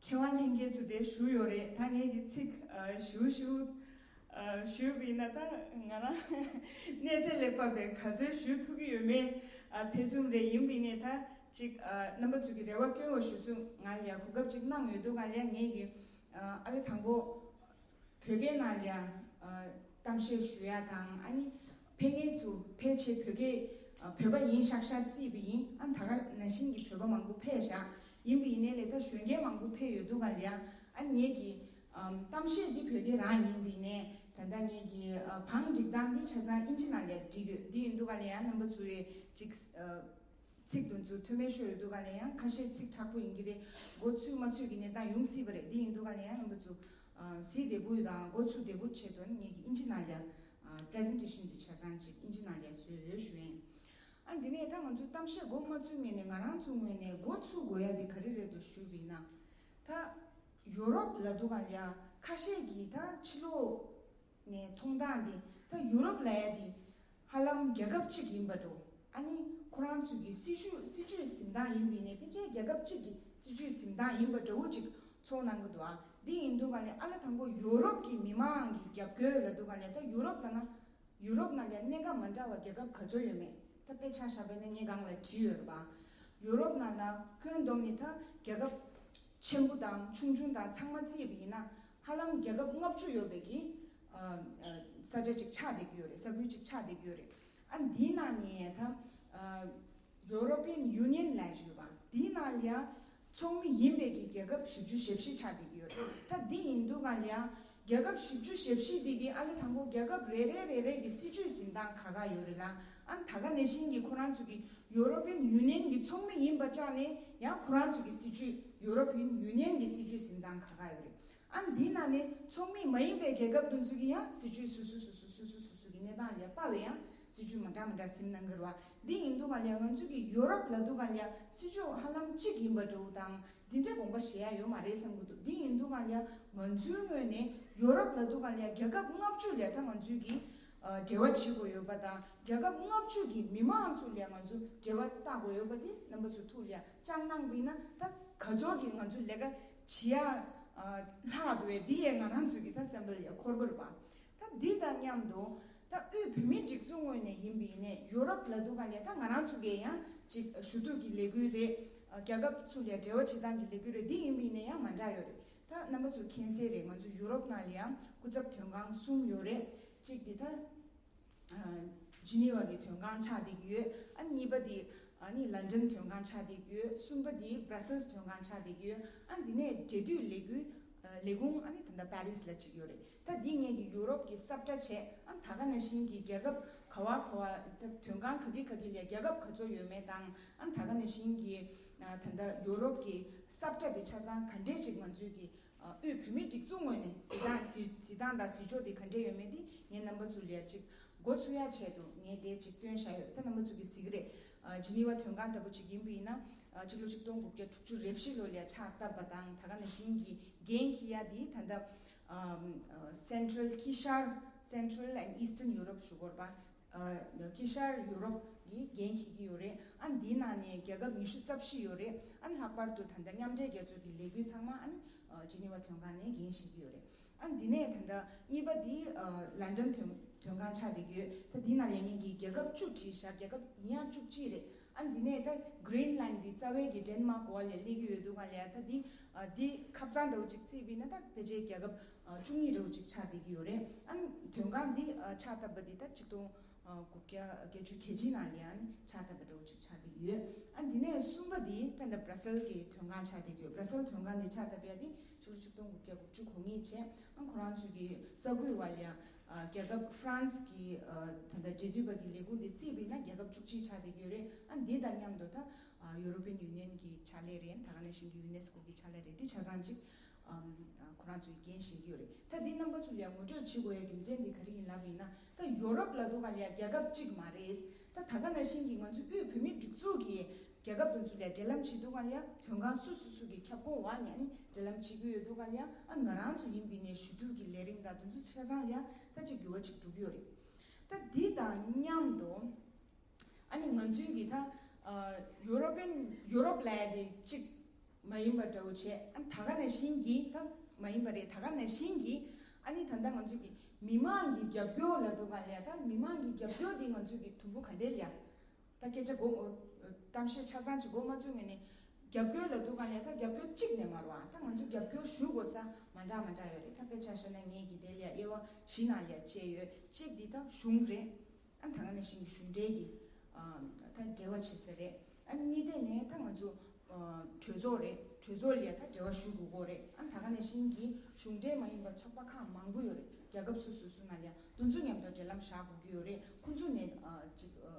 མཁས་དབང་ལྷན་རྒྱས་ཚོ་དེ་ཞུ་ཡོད་རེད། ད་ངེད་ཀྱི་ཚིག་ཨ་ཞུ་ཞུ་ཨ་ཞུས་པ་ཡིན་ན་ད་ང་རང་གནས་ཚད་ལས་བབས་པའི་ག་ཚོད་ཞུ་ཐུབ་ཀྱི་ཡོད་མེད་ཨ་ཐེ་ཚོམ་རེད། ཡིན་པ་ཡིན་ནའི་ད་ཅིག་ཨ་རྣམ་པ་ཚོ་གི་རེ་བ་བསྐྱོན་བ་ཞུ་སོང་། ང་ལ་ཡ་གོ་སྐབས་ཅིག་གནང་ཡོད་འདུག་ག་ལ་ཡ། ངེད་ཀྱི་ཨ་ཨ་ལེ་དང་པོ་བོད་སྐད་ནང་ལ་ཡ་ཨ་གཏམ་བཤད་ཞུ་ཡ་དང་། ཨ་ནི་ཕལ་ངེས་ཚུལ་ཕལ་ཆེར་བོད་སྐད་ཨ་བོད་པ་ཡིན་ཤག་ཤག་བརྩིས་པ་ཡིན། ཨ་ད་ག་ནང་བཞིན་གྱི་བོད་པ་མང་པོ་ཕེབས་ཤག་ཡིན་པ་ཡིན་ནའི་ལས་ད་གཞོན་སྐྱེས་མང་པོ་ཕེབས་ཡོད་འདུག་ག་ལ་ཡ། ཨ་ངེད་ཀྱི་ཨམ་གཏམ་བཤད་འདི་བོད་སྐད་རང་ཡིན་པ་ཡིན་ནའི་ད་ལྟ་ངེད་ཀྱི་ཨ་བང་སྒྲིག་སྟངས་འདི་ཆ་ཚང་ཨིན་ཇི་ནང་ལ་བྲིས་ཡོད། འདི་ཡིན་འདུག་ག་ལ་ཡ་རྣམ་པ་ཚོ་ཡི་ཅིག་ཨ་ཚིག་དེ་ཚོ་མཐོ་དམན་ཤོས་ཡོད་འདུག་ག་ལ་ཡ། ཁ་ཤས་ཚིག་དྲག་པོ་ཡིན་གྱི་རེད། མགོ་ཚོས་མ་ཚོས་ཀྱི་གནས་སྟངས་ཡོང་སྲིད་པ་རེད། འདི་ཡིན་འདུག་ག་ལ་ཡ་རྣམ་པ་ཚོ་ཨ་གཟིགས་བདེ་པོ་ཡོད་དང་མགོ་ཚོས་བདེ་པོ་ཆེད་དུ་ངེད་ཀྱི་ཨིན་ཇི་ནང་ལ་ཡ་ཨ་པི་རེ་སེན་ཊེ་ཤན་འདི་ཆ་ཚང་ཅིག་ཨིན་ཇི་ནང་ལ་ཡ་བཟོས་ཡོད་ཞུ་ཡིན། ཨ་འདི་ནས་ད་ང་ཚོ་གཏམ་བཤད་མགོ་མ་བཙུགས་སྔོན་ནས་ང་རང་ཚོ་ངོས་ནས་འགོ་ཚུགས་དགོས་ཡ་འདི་ག་རེ་རེད་འདུག་ཞུས་པ་ཡིན་ན། ད་ཡུ་རོབ་ལབ་འདུག་ག་ལ་ཡ་ཁ་ཤས་ཀྱིས་ད་ཕྱི་ལོགས་ ནས་མཐོང་སྟངས་འདི་ད་ཡུ་རོབ་ལབ་ཡ་འདི་ཧ་ལམ་རྒྱལ་ཁབ་གཅིག་ཡིན་པ་འདྲ། ཨ་ནི་ཁོ་རང་ཚོའི་གི་སྲིད་ཇུས་སྲིད་ཇུས་འཛིན་སྟངས་ཡིན་པ་ཡིན་ནའི་ཕལ་ཆེར་རྒྱལ་ཁབ་གཅིག་གི་སྲིད་ཇུས་འཛིན་སྟངས་ཡིན་པ་འདྲ་བོ་ཅིག་ཚོར་གནང་གི་འདུག་ཨ་འདི་ཡིན་དུས་ག་ལ་ཨ་ལ་དང་པོ་ཡུ་རོབ་ཀྱི་མི་མང་གི་རྒྱབ་སྐྱོར་ལབ་དུས་ག་ལ་ད་ཡུ་རོབ་ལབ་ན་ཡུ་རོབ་ནང་ལ་གནད་འགག་མ་འདྲ་བ་རྒྱལ་ཁབ་ག་ཚོད་ཡོད་མེད་ད་དཔེ་ཆ་བཞག་པ་ཡིན་ན་ངས་སྒང་ལ་བྲིས་ཡོད་རེད་པ། ཡུ་རོབ་ནང་ལ་ཁྱོན་བསྡོམས་ནས་ད་རྒྱལ་ཁབ་ཆེན་པོ་དང་ཆུང་ཆུང་དང་ཚང་མ་བརྩིས་པ་ཡིན་ན་ཧ་ལམ་རྒྱལ་ཁབ་ལྔ་བཅུ་ཡོད་པའི་གི་ཨ་ཨ་ས་ཆ་ཅིག་ཆགས་བསྡད་ཀྱི་ཡོད་རེད། ས་ཁུལ་ཅིག་ཆགས་བསྡད་ཀྱི་ཡོད་རེད། ཨ་འདིའི་ནང་ནས་ད་ཨ་European Union ལབ་ཡོད་པ་འདིའི་ནང་ལ་ཡང་ཚོགས་མི་ཡིན་པའི་གི་རྒྱལ་ཁབ་བཞི་བཅུ་ཞེ་བཞི་ཆགས་བསྡད་ཀྱི་ཡོད་རེད། ད་འདི་ཡིན་དུས་ག་ལ་ཡང་རྒྱལ་ཁབ་བཞི་བཅུ་ཞེ་བཞི་འདི་གི་ཨ་ལེ་དང་པོ་རྒྱལ་ཁབ་རེ་རེ་རེ་རེ་གི་སྲིད་ཇུས་འཛིན་སྟངས་ག་ག་ཡོད་རེད་ལ། ཨ་ད་ག་ནང་བཞིན་གྱི་ཁོ་རང་ཚོ་གི་European Union གི་ཚོགས་མི་ཡིན་པ་ཆགས་ནས་ཡང་ཁོ་རང་ཚོ་གི་སྲིད་ཇུས་European Union གི་སྲིད་ཇུས་འཛིན་སྟངས་ག་ག་ཡོད་རེད། ཨ་འདི་ནང་ནས་ཚོགས་མི་མ་ཡིན་པའི་རྒྱལ་ཁབ་དེ་ཚོ་གི་ཡང་སྲིད་ཇུས་སོ་སོ་སོ་སོ་སོ་སོ་སོ་སོ་གི་གནས་སྟངས་ལ་དཔག་པའི་ཡང་སྲིད་ཇུས་མ་འདྲ་མ་འདྲ་འཛིན་གནང་གི་རེད་བ། འདི་ཡིན་དུས་ག་ལ་ཡང་ང་ཚོ་གི་ཡུ་རོབ་ལབ་དུས་ག་ལ་ཡང་སྲིད་ཇུས་ཧ་ལམ་གཅིག་ཡིན་པ་འདྲ་བོ་དང་འདི་འདྲའི་དགོངས་པ་བཞེས་ཡ་ཡོད་མ་རེད་བསམ་གི་འདུག་འདི་ཡིན་དུས་ག་ལ་ཡང་ང་ཚོའི་ངོས་ནས་ཡུ་རོབ་ལབ་དུས་ག་ལ་ཡང་རྒྱལ་ཁབ་ལྔ་བཅུ་ལ་ད་ང་ཚོའི་གི་ཨ་འབྲེལ་བ་བྱེད་དགོས་ཡོད་པ་དང་རྒྱལ་ཁབ་ལྔ་བཅུ་གི་མི་མང་ཚོ་ལ་ང་ཚོ་འབྲེལ་བ་བཏགས་དགོས་ཡོད་པ་དེ་རྣམ་པ་ཚོ་ཐུགས་ལ་བཅངས་གནང་བ་ཡིན་ན་ད་ག་ཚོད་ཀྱི་ང་ཚོ་ལས་ཀ་བྱེད་ཡ་ལྷག་འདུག་བས། འདི་ཡས་ང་རང་ཚོ་གི་ད་བསམ་པ་ལ་འཁོར་གི་རེད་པ། ད་འདི་དང་མཉམ་དུ་ད་དབུས་བོད་མིའི་སྒྲིག་འཛུགས་ངོས་ནས་ཡིན་པ་ཡིན་ནའི་ཡུ་རོབ་ལབ་དུས་ག་ལ་ད་ང་རང་ཚོ་གི་ཡང་ཅིག་ཞུ་གཏུག་གི་ལས་འགུལ་རེད། རྒྱལ་ཁབ་ཚོ་ལ་འབྲེལ་བ་བྱེད་སྟངས་ཀྱི་ལས་འགུལ་རེད། འདི་ཡིན་པ་ཡིན་ནའི་ཡང་མ་འདྲ་ཡོད་རེད། ད་རྣམ་པ་ཚོ་མཁྱེན་གསལ་རེད། ང་ཚོ་ཡུ་རོབ་ནང་ལ་ཡང་སྐུ་ཚབ་དོན་ཁང་གསུམ་ཡོད་རེད། གཅིག་འདི་ད་ཨ་ཇི་ནི་ཝ་གི་དོན་ཁང་ཆགས་བསྡད་ཀྱི་ཡོད། ཨ་གཉིས་པ་འདི་ཨ་ནི་ལན་ཌན་དོན་ཁང་ཆགས་བསྡད་ཀྱི་ཡོད། གསུམ་པ་འདི་སྦྲ་སེལ་སི་དོན་ཁང་ཆགས་བསྡད་ཀྱི་ཡོད། ཨ་འདི་ནས་འབྲེལ་མཐུད་ལས་འགུལ་ཨ་ལས་ཁུངས་ཨ་ནི་ད་ལྟ་པེ་རི་སི་ལ་གཅིག་ཡོད་རེད། ད་འདི་ངེད་ཀྱི་ཡུ་རོབ་ཀྱི་ས་བཀྲ་བྱས། ཨ་ད་ག་ནང་བཞིན་གྱི་རྒྱལ་ཁབ་ག་བ་ག་བ་ད་དོན་ཁང་ག་གི་ག་གི་ལ་རྒྱལ་ཁབ་ག་ཚོད་ཡོད་མེད་དང་། ཨ་ད་ག་ནང་བཞིན་གྱི་ཨ་ད་ལྟ་ཡུ་རོབ་ཀྱི་ས་བཀྲ་འདི་ཆ་ཚང་ག་འདྲས་ཅིག་ང་ཚོའི་གི་ཨ་དབུས་བོད་མིའི་སྒྲིག་འཛུགས་ངོས་ནས་གཟིགས་སྟངས་གཟིགས་གཟིགས་སྟངས་དང་གཟིགས་ཕྱོགས་དེ་ག་འདྲས་ཡོད་མེད་དེ་ངས་རྣམ་པ་ཚོ་ལ་ཅིག་འགོ་ཚུགས་ཡ་ཆེད་དུ་ངས་དེ་ཅིག་སྟོན་བཞག་ཡོད། ད་རྣམ་པ་ཚོ་གིས་གཟིགས་ཀྱི་རེད། ཨ་ཇི་ནི་ཝ་དོན་ཁང་ལྟ་བུ་ཅིག་ཡིན་པ་ཡིན་ན་ཨ་ཕྱི་ལོ་ཆིག་སྟོང་དགུ་བརྒྱ་དྲུག་ཅུ་རེ་བཞི་ལོ་ལ་ཕྱག་བཏབ་པ་དང་། ད་ག་ནང་བཞིན་གྱི་འགན་འཁྱེར་ཡ་དེ་ད་ལྟ་ཨ་Central དཀྱིལ་ཤར། Central and Eastern Europe ཞུ་དགོས་རེད་པ། ཨ་དཀྱིལ་ཤར་ཡུ་རོབ་ཀྱི་འགན་འཁྱེར་གྱི་ཡོད་རེད། ཨ་འདིའི་ནང་ནས་རྒྱལ་ཁབ་ཉི་ཤུ་རྩ་བཞི་ཡོད་རེད། ཨ་ལྷག་པར་དུ་ད་ལྟ་མཉམ་འབྲེལ་རྒྱལ་ཚོགས་ཀྱི་ལས་འགུལ་ཚང་མ་ཨ་ནི་ཨ་ཇི་ནི་ཝ་དོན་ཁང་ནས་འགན་བཞེས་ཀྱི་ཡོད་རེད། ཨ་འདི་ནས་ད་ལྟ་གཉིས་པ་འདི་ཨ་ལན་ཌན་དོན་དོན་ཁང་ཆགས་བསྡད་ཀྱི་ཡོད། ད་འདི་ནང་ལ་ངེད་ཀྱིས་རྒྱལ་ཁབ་བཅུ་བྲིས་བཞག་རྒྱལ་ཁབ་ཡིན་ཡང་བཅུ་གཅིག་རེད། ཨ་འདི་ནས་ད་གྷི་རིན་ལན་འདི་རྩ་བའི་གི་ཌེན་མཱག་འོག་ལ་སླེབས་ཀྱི་ཡོད་དུས་ག་ལ་ད་འདི་ཨ་འདི་ཁ་སང་འདྲ་བོ་ཅིག་བརྩིས་པ་ཡིན་ན་ད་ཕལ་ཆེར་རྒྱལ་ཁབ་ཨ་བཅུ་གཉིས་འདྲ་བོ་ཅིག་ཆགས་བསྡད་ཀྱི་ཡོད་རེད། ཨ་དོན་ཁང་འདི་ཨ་ཕྱག་བཏབ་པ་འདི་ད་ཆིག་སྟོང་ཨ་དགུ་བརྒྱ་བརྒྱད་ཅུ་གྱ་གཅིག་ནང་ལ་ཡང་ནི་ཕྱག་བཏབ་པ་འདྲ་བོ་ཅིག་ཆགས་བསྡད་ཀྱི་ཡོད། ཨ་འདི་ནས་གསུམ་པ་འདི་ད་ལྟ་སྦྲ་སེལ་གྱི་དོན་ཁང་ཆགས་བསྡད་ཀྱི་ཡོད། སྦྲ་སེལ་དོན་ཁང་འདི་ཕྱག་བཏབ་ཡ་འདི་ཕྱི་ལོ་ཆིག་སྟོང་དགུ་བརྒྱ་དགུ་བཅུ་གོ་གཉིས་བྱས། ཨ་ཁོ་རང་ཚོའི་གི་ས་ཁུལ་བ་ལ་ཡང་ཨ་རྒྱལ་ཁབ་ཧྥ་རན་སི་གི་ཨ་ད་ལྟ་འབྲེལ་མཐུད་པ་གི་ལས་ཁུངས་འདི་བརྩིས་པ་ཡིན་ན་རྒྱལ་ཁབ་བཅུ་གཅིག་ཆགས་བསྡད་ཀྱི་ཡོད་རེད། ཨ་འདི་དང་མཉམ་དུ་ད་ཨ་ཡུ་རོ་པི་ཡན་ཡུ་ནི་ཡན་གྱི་ཕྱག་ལས་རེད། ད་ག་ནང་བཞིན་གྱི་ཡུ་ནེ་སི་ཀོ་གི་ཕྱག་ལས་རེད། འདི་ཆ་ཚང་ཅིག་ཨམ་ཨ་ཁོ་རང་ཚོས་འགན་བཞེས་ཀྱི་ཡོད་རེད། ད་འདི་རྣམ་པ་ཚོ་ལ་ཡང་ངོ་སྤྲོད་བྱེད་དགོས་ཡ་རྒྱུ་མཚན་འདི་ག་རེ་ཡིན་ལབ་པ་ཡིན་ན། ད་ཡོ་རོབ་ལབ་དུས་ག་ལ་ཡང་རྒྱལ་ཁབ་གཅིག་མ་རེད། ད་ད་ག་ནང་བཞིན་གྱི་ང་ཚོ་དབུས་བོད་མིའི་སྒྲིག་འཛུགས་ཀྱི་རྒྱལ་ཁབ་དེ་ཚོ་ལ་འབྲེལ་ལམ་བྱེད་དུས་ག་ལ་ཡང་དོན་ཁང་སོ་སོ་སོ་གི་ཁྱབ་ཁོངས་བ་ནས་ནི་འབྲེལ་ལམ་བྱེད་ཀྱི་ཡོད་དུས་ག་ལ་ཡང་ཨ་ང་རང་ཚོ་ཡིན་པ་ཡིན་ནའི་ཞུ་གཏུག་གི་ལས་རིམ་དང་དེ་ཚོ་ཆ་ཚང་ལ་ཡང་ད་ཅིག་འགྱུར་བ་ཅིག་འགྲོ་གི་ཡོད་རེད། ད་འདི་དང་མཉམ་དུ། ཨ་ནི་ང་ཚོའི་གི་ད་ཨ་ཡུ་རོ་པན་ཡུ་རོབ་ལབ་ཡ་དེ་གཅིག་མ་ཡིན་པ་འདྲ་བོ་བྱས། ཨ་ད་ག་ནང་བཞིན་གྱི་ད་མ་ཡིན་པ་རེད། ད་ག་ནང་བཞིན་གྱི་ཨ་ནི་ད་ལྟ་ང་ཚོའི་གི་མི་མང་གི་རྒྱབ་སྐྱོར་ལབ་དུས་ག་ལ་ཡ། ད་མི་མང་གི་རྒྱབ་སྐྱོར་དེ་ང་ཚོའི་གི་དུམ་བུ་ག་འདྲས་ལ་ཡ། ད་སྐད་ཆ་གོ་གཏམ་བཤད་ཆ་ཚང་ཅིག་གོ་མ་ཚུགས་ངེས་ནས་རྒྱབ་སྐྱོར་ལབ་དུས་ག་ལ་ཡ། ད་རྒྱབ་སྐྱོར་གཅིག་ནས་མ་རེད་བ། ད་ང་ཚོ་རྒྱབ་སྐྱོར་ཞུ་དགོས་ས་མ་འདྲ་མ་འདྲ་ཡོད་རེད། ད་དཔེ་ཆ་བཞག་ན་ངས་གི་དེ་ལ་ཡ་དབྱེ་བ་བཞི་ནང་ལ་ཡ་བཅད་ཡོད། གཅིག་འདི་ད་གཞུང་རེད། ཨ་ད་ག་ནང་བཞིན་གྱི་གཞུང་འབྲེལ་གྱི་ཨ་ད་འབྲེལ་བ་བྱེད་ས་རེད། ཨ་གཉིས་ཐད་ནས་ད་ང་ཚོ་ཨ་གྲོས་ཚོགས་རེད། གྲོས་ཚོགས་ལ་ད་འབྲེལ་བ་ཞུ་དགོས་ཀྱི་རེད། ཨ་ད་ག་ནང་བཞིན་གྱི་གཞུང་འབྲེལ་མ་ཡིན་པ་ཚོགས་པ་ཁག་མང་པོ་ཡོད་རེད། རྒྱལ་ཁབ་སོ་སོ་སོ་ནང་ལ་དེ་ཚོ་མཉམ་དུ་འབྲེལ་ལམ་བཞག་དགོས་ཀྱི་ཡོད་རེད། ཁོང་ཚོ་ནས་ཨ་ཅིག་ཨ་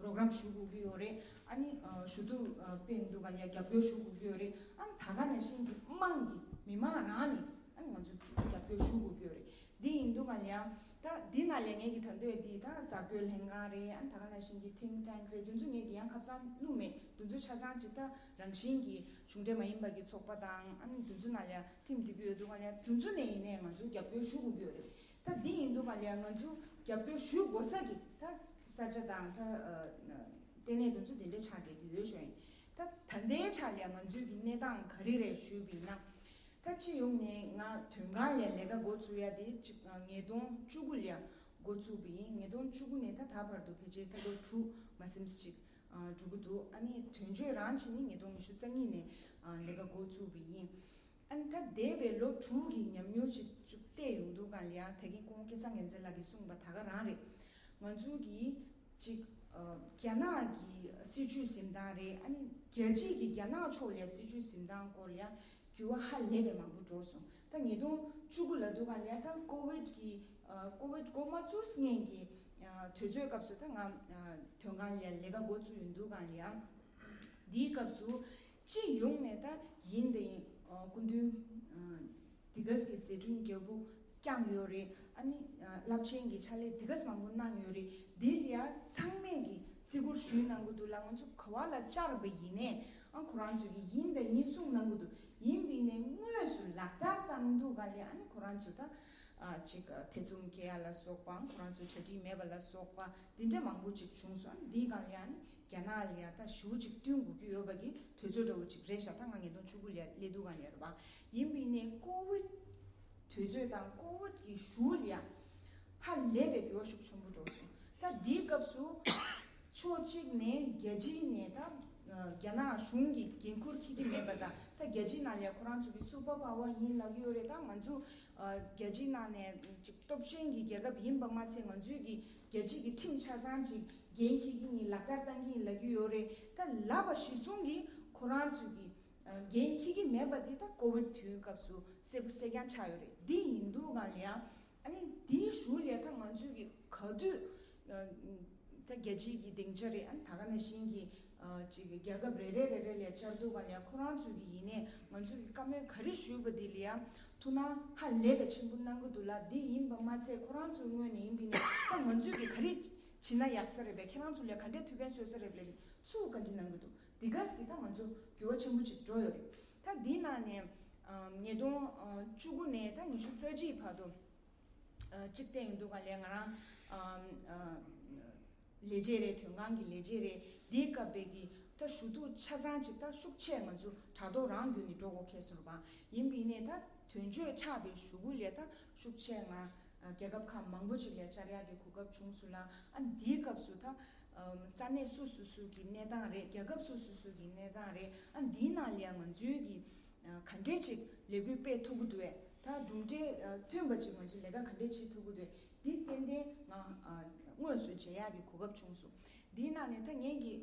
རོགས་རམ་ཞུ་དགོས་ཀྱི་ཡོད་རེད། ཨ་ནི་ཨ་ཞུ་གཏུག་ཨ་སྤེལ་འདུག་ག་ལ་རྒྱབ་སྐྱོར་ཞུ་དགོས་ཀྱི་ཡོད་རེད། ཨ་ནི་ད་ག་ནང་བཞིན་གྱི་དམངས་ཀྱི་མི་མང་རང་ནས་ཨ་ནི་ང་ཚོ་རྒྱབ་སྐྱོར་ཞུ་དགོས་ཀྱི་ཡོད་རེད། འདི་ཡིན་དུས་ག་ལ་ཡང་ད་འདི་ནང་ལ་ངེད་ཀྱི་ད་འདོད་འདི་ད་གསར་འགོད་ལྷན་ཁང་རེད། ཨ་ད་ག་ནང་བཞིན་གྱི་think tank རེད། དེ་ཚོ་ངེད་ཀྱི་ཡང་ཁ་སང་བླུགས་མེད། དེ་ཚོ་ཆ་ཚང་ཅིག་ད་རང་བཞིན་གྱི་གཞུང་འབྲེལ་མ་ཡིན་པ་གི་ཚོགས་པ་དང་ཨ་ནི་དེ་ཚོ་ནང་ལ་ཡང་ཐིམ་བསྡད་ཀྱི་ཡོད་དུས་ག་ལ་ཡང་དེ་ཚོ་ནས་ཡིན་ནའི་ང་ཚོ་རྒྱབ་སྐྱོར་ཞུ་དགོས་ཀྱི་ཡོད་རེད། ད་འདི་ཡིན་དུས་ག་ལ་ང་ཚོ་རྒྱབ་སྐྱོར་ཞུ་དགོས་ས་གི་ད་ས་ཆ་དང་ད་ལྟེ་གནས་དེ་ཚོ་དེ་འདྲ་ཆགས་བསྡད་ཀྱི་ཡོད་ཞུ་ཡིན། ད་ད་ལྟའི་ཆ་ལ་ང་ཚོའི་གི་གནས་སྟངས་ག་རེ་རེད་ཞུས་པ་ཡིན་ན། ད་སྤྱི་ཡོངས་ནས་ང་དོན་ཁང་ལ་ལས་ཀ་འགོ་ཚུགས་ཡ་དེ་གཅིག་ཉིས་སྟོང་བཅུ་དགུ་ལ་འགོ་ཚུགས་པ་ཡིན། ཉིས་སྟོང་བཅུ་དགུ་ནས་ད་ད་བར་དུ་ཕལ་ཆེར་ད་ལོ་དྲུག་མ་ཟིན་ཅིག་འགྲོ་གི་འདུག་ཨ་ནི་དོན་གཅོད་རང་བྱས་ནས་ཉིས་སྟོང་ཉི་ཤུ་རྩ་གཉིས་ནས་ལས་ཀ་འགོ་ཚུགས་པ་ཡིན། ཨ་ནི་ད་འདས་པའི་ལོ་དྲུག་གི་ཉམས་མྱོང་ཅིག་ཅིག་བལྟས་ཡོང་དུས་ག་ལ་ཡ་ད་གིན་སྐུ་ངོ་སྐལ་བཟང་ངན་མཚན་ལགས་ཀྱིས་གསུངས་པ་ད་ག་རང་རེད། ང་ཚོའི་གི་ཅིག་རྒྱ་ནག་གི་སྲིད་བྱུས་འཛིན་སྟངས་རེད། ཨ་ནི་རྒྱལ་སྤྱིའི་གི་རྒྱ་ནག་ཕྱོགས་ལ་སྲིད་བྱུས་འཛིན་སྟངས་སྐོར་ལ་ཡ་འགྱུར་བ་ཧ་ལས་པའི་མང་པོ་འགྲོ་སོང་། ད་ཉིས་སྟོང་བཅུ་དགུ་ལབ་དུས་ག་ལ་ཡ་ད་ཀོ་ཝིད་ཀྱི་ཀོ་ཝིད་འགོ་མ་ཚུགས་སྔོན་གྱི་དུས་ཚོད་སྐབས་སུ་ད་ང་དོན་ཁང་ལ་ལས་ཀ་འགོ་ཚུགས་ཡོང་དུས་ག་ལ་ཡ། འདིའི་སྐབས་སུ་སྤྱི་ཡོངས་ནས་ད་ཡིན་དེ་ཡིན། སྐུ་མདུན་དེ་ག་གི་མཛད་འཕྲིན་རྒྱས་པོ་བསྐྱངས་ཡོད་རེད། ཨ་ནི་རླབས་ཆེན་གྱི་ཕྱག་ལས་དེ་ག་མང་པོ་གནང་ཡོད་རེད། འདི་ལ་ཡ་ཚང་མས་ཀྱི་བརྩི་བཀུར་ཞུས་གནང་གི་འདུག་ལ། ང་ཚོ་ག་བ་ལ་བཅར་བ་ཡིན་ནའི་ཨ་ཁོ་རང་ཚོས་ཀྱི་ཡིན་དང་ཡིན་གསུངས་གནང་གི་འདུག་ཡིན་པ་ཡིན་ནའི་དངོས་སུ་ལག་བསྟར་བཏང་དུས་ག་ལ་ཨ་ནི་ཁོ་རང་ཚོ་ད་ཅིག་ཐེ་ཚོམ་སྐྱེ་ཡ་ལ་སོགས་པའམ་ཁོ་རང་ཚོ་གྲ་སྒྲིག་མེད་པ་ལ་སོགས་པ་འདི་འདྲ་མང་པོ་ཅིག་བྱུང་སོང་། ཨ་ནི་འདིའི་སྒང་ལ་ཨ་ནི་རྒྱ་ནག་ལ་ཡ་ད་ཞུ་ཅིག་བསྟུན་དགོས་ཀྱི་ཡོད་པ་གི་དུས་ཚོད་འདྲ་བོ་ཅིག་རེད་ཤག་ད་ང་ཉིས་སྟོང་བཅུ་དགུ་ལ་སླེབས་དུས་ག་ལ་རེད་པ། ཡིན་པ་ཡིན་ནའི་ཀོ་ཝིད་དུས་ཚོད་དང་ཀོ་ཝིད་ཀྱི་ཞུ་ལ་ཡ་ཧ་ལས་པའི་འགྱུར་བ་ཤུགས་ཆེན་པོ་འགྲོ་སོང་། ད་འདིའི་སྐབས་སུ་ཕྱོགས་གཅིག་ནས་རྒྱལ་སྤྱི་ནས་ད་རྒྱ་ནག་གཞུང་གི་འགན་ཁུར་འཁྱེར་གྱི་མེད་པ་དང་ད་རྒྱལ་སྤྱི་ནང་ལ་ཡ་ཁོ་རང་ཚོ་གི་སུ་པར་པ་ཝར་ཡིན་ལབ་ཀྱི་ཡོད་རེད། ད་ང་ཚོ་རྒྱལ་སྤྱི་ནང་ནས་ཅིག་སྟོབས་ཆེན་གྱི་རྒྱལ་ཁབ་ཡིན་པ་མ་ཚད་ང་ཚོའི་གི་རྒྱལ་སྤྱི་གི་ཁྲིམས་ཆ་ཚང་ཅིག་འགན་འཁྱེར་གྱི་ཡིན། ལག་བསྟར་བཏང་གི་ཡིན་ལབ་ཀྱི་ཡོད་རེད། ད་ལབ་པ་གཞིར་བཟུང་གིས་ཁོ་རང་ཚོས་གི་འགན་འཁྱེར་གྱི་མེད་པ་དེ་ད་ཀོ་ཝིད་དུས་སྐབས་སུ་གསལ་པོ་གསལ་རྐྱང་ཆགས་ཡོད་རེད། འདི་ཡིན་དུས་ག་ལ་ཡ་ཨ་ནི་འདིའི་གཞུག་ལ་ད་ང་ཚོས་གི་ག་དུས་ད་རྒྱལ་སྤྱིའི་གི་སྡིངས་ཆ་རེད། ཨ་ནི་ད་ག་ནང་བཞིན་གྱི་ཅིག་རྒྱལ་ཁབ་རེ་རེ་རེ་རེ་ལ་བཅར་དུས་ག་ལ་ཡ་ཁོ་རང་ཚོས་གི་ཡིན་ནའི་ང་ཚོས་གི་བཀའ་མོལ་ག་རེ་ཞུས་པ་འདི་ལ་ཡ་ཐུགས་སྣང་ཧ་ལས་པའི་ཆེན་པོ་གནང་གི་འདུག་ལ། འདི་ཡིན་པ་མ་ཚད་ཁོ་རང་ཚོའི་ངོས་ནས་ཡིན་པ་ཡིན་ནའི་ད་ང་ཚོས་གི་ག་རེ་བྱེད་ན་ཡག་ས་རེད་པས། ཁྱེད་རང་ཚོ་ལ་ག་འདྲའི་ཐུགས་ཕན་གསོས་ས་རེད་པས་ལབ་ནས་ཚུར་བཀའ་འདྲི་གནང་གི་འདུག་འདི་ག་ཟིག་ད་ང་ཚོ་འགྱུར་བ་ཆེན་པོ་ཅིག་འགྲོ་ཡོད་རེད། ད་འདི་ནང་ནས་ཉིས་སྟོང་བཅུ་དགུ་ནས་ད་ཉི་ཤུ་རྩ་གཅིག་བར་དུ་གཅིག་བལྟས་ཡོང་དུས་ག་ལ་ང་རང་ལས་བྱེད་རེད། དོན་ཁང་གི་ལས་བྱེད་རེད། འདིའི་སྐབས་པའི་གི་ད་ཞུ་གཏུག་ཆ་ཚང་ཅིག་ད་ཤུགས་ཆེ་ང་ཚོ་དྲ་ཐོག་རང་བརྒྱུད་ནས་འགྲོ་དགོས་ཁེལ་སོང་རེད་པ། ཡིན་པ་ཡིན་ནའི་ད་དོན་གཅོད་ཆགས་པའི་གཞུག་གུ་ལས་ད་ཤུགས་ཆེ་ང་རྒྱལ་ཁབ་ཁག་མང་པོ་ཅིག་ལ་བཅར་ཡག་གི་གོ་སྐབས་བྱུང་སོང་ལ། ཨ་འདིའི་སྐབས་སུ་ད་ས་གནས་སོ་སོ་སོ་གི་གནས་སྟངས་རེད། རྒྱལ་ཁབ་སོ་སོ་སོ་གི་གནས་སྟངས་རེད། ཨ་འདིའི་ནང་ལ་ཡང་ང་ཚོའི་གི་ག་འདྲས་ཅིག་ལས་འགུལ་སྤེལ་ཐུབ་ཀྱི་འདུག་བས། ད་གྲུབ་འབྲས་ཐོན་པ་ཅིག་ང་ཚོས་ལས་ཀ་ག་འདྲས་བྱེད་ཐུབ་ཀྱི་འདུག་བས། འདི་ཏན་ཏན་ང་དངོས་སུ་མཇལ་ཡག་གི་གོ་སྐབས་བྱུང་སོང་། འདིའི་ནང་ནས་ད་ངས་ཀྱི་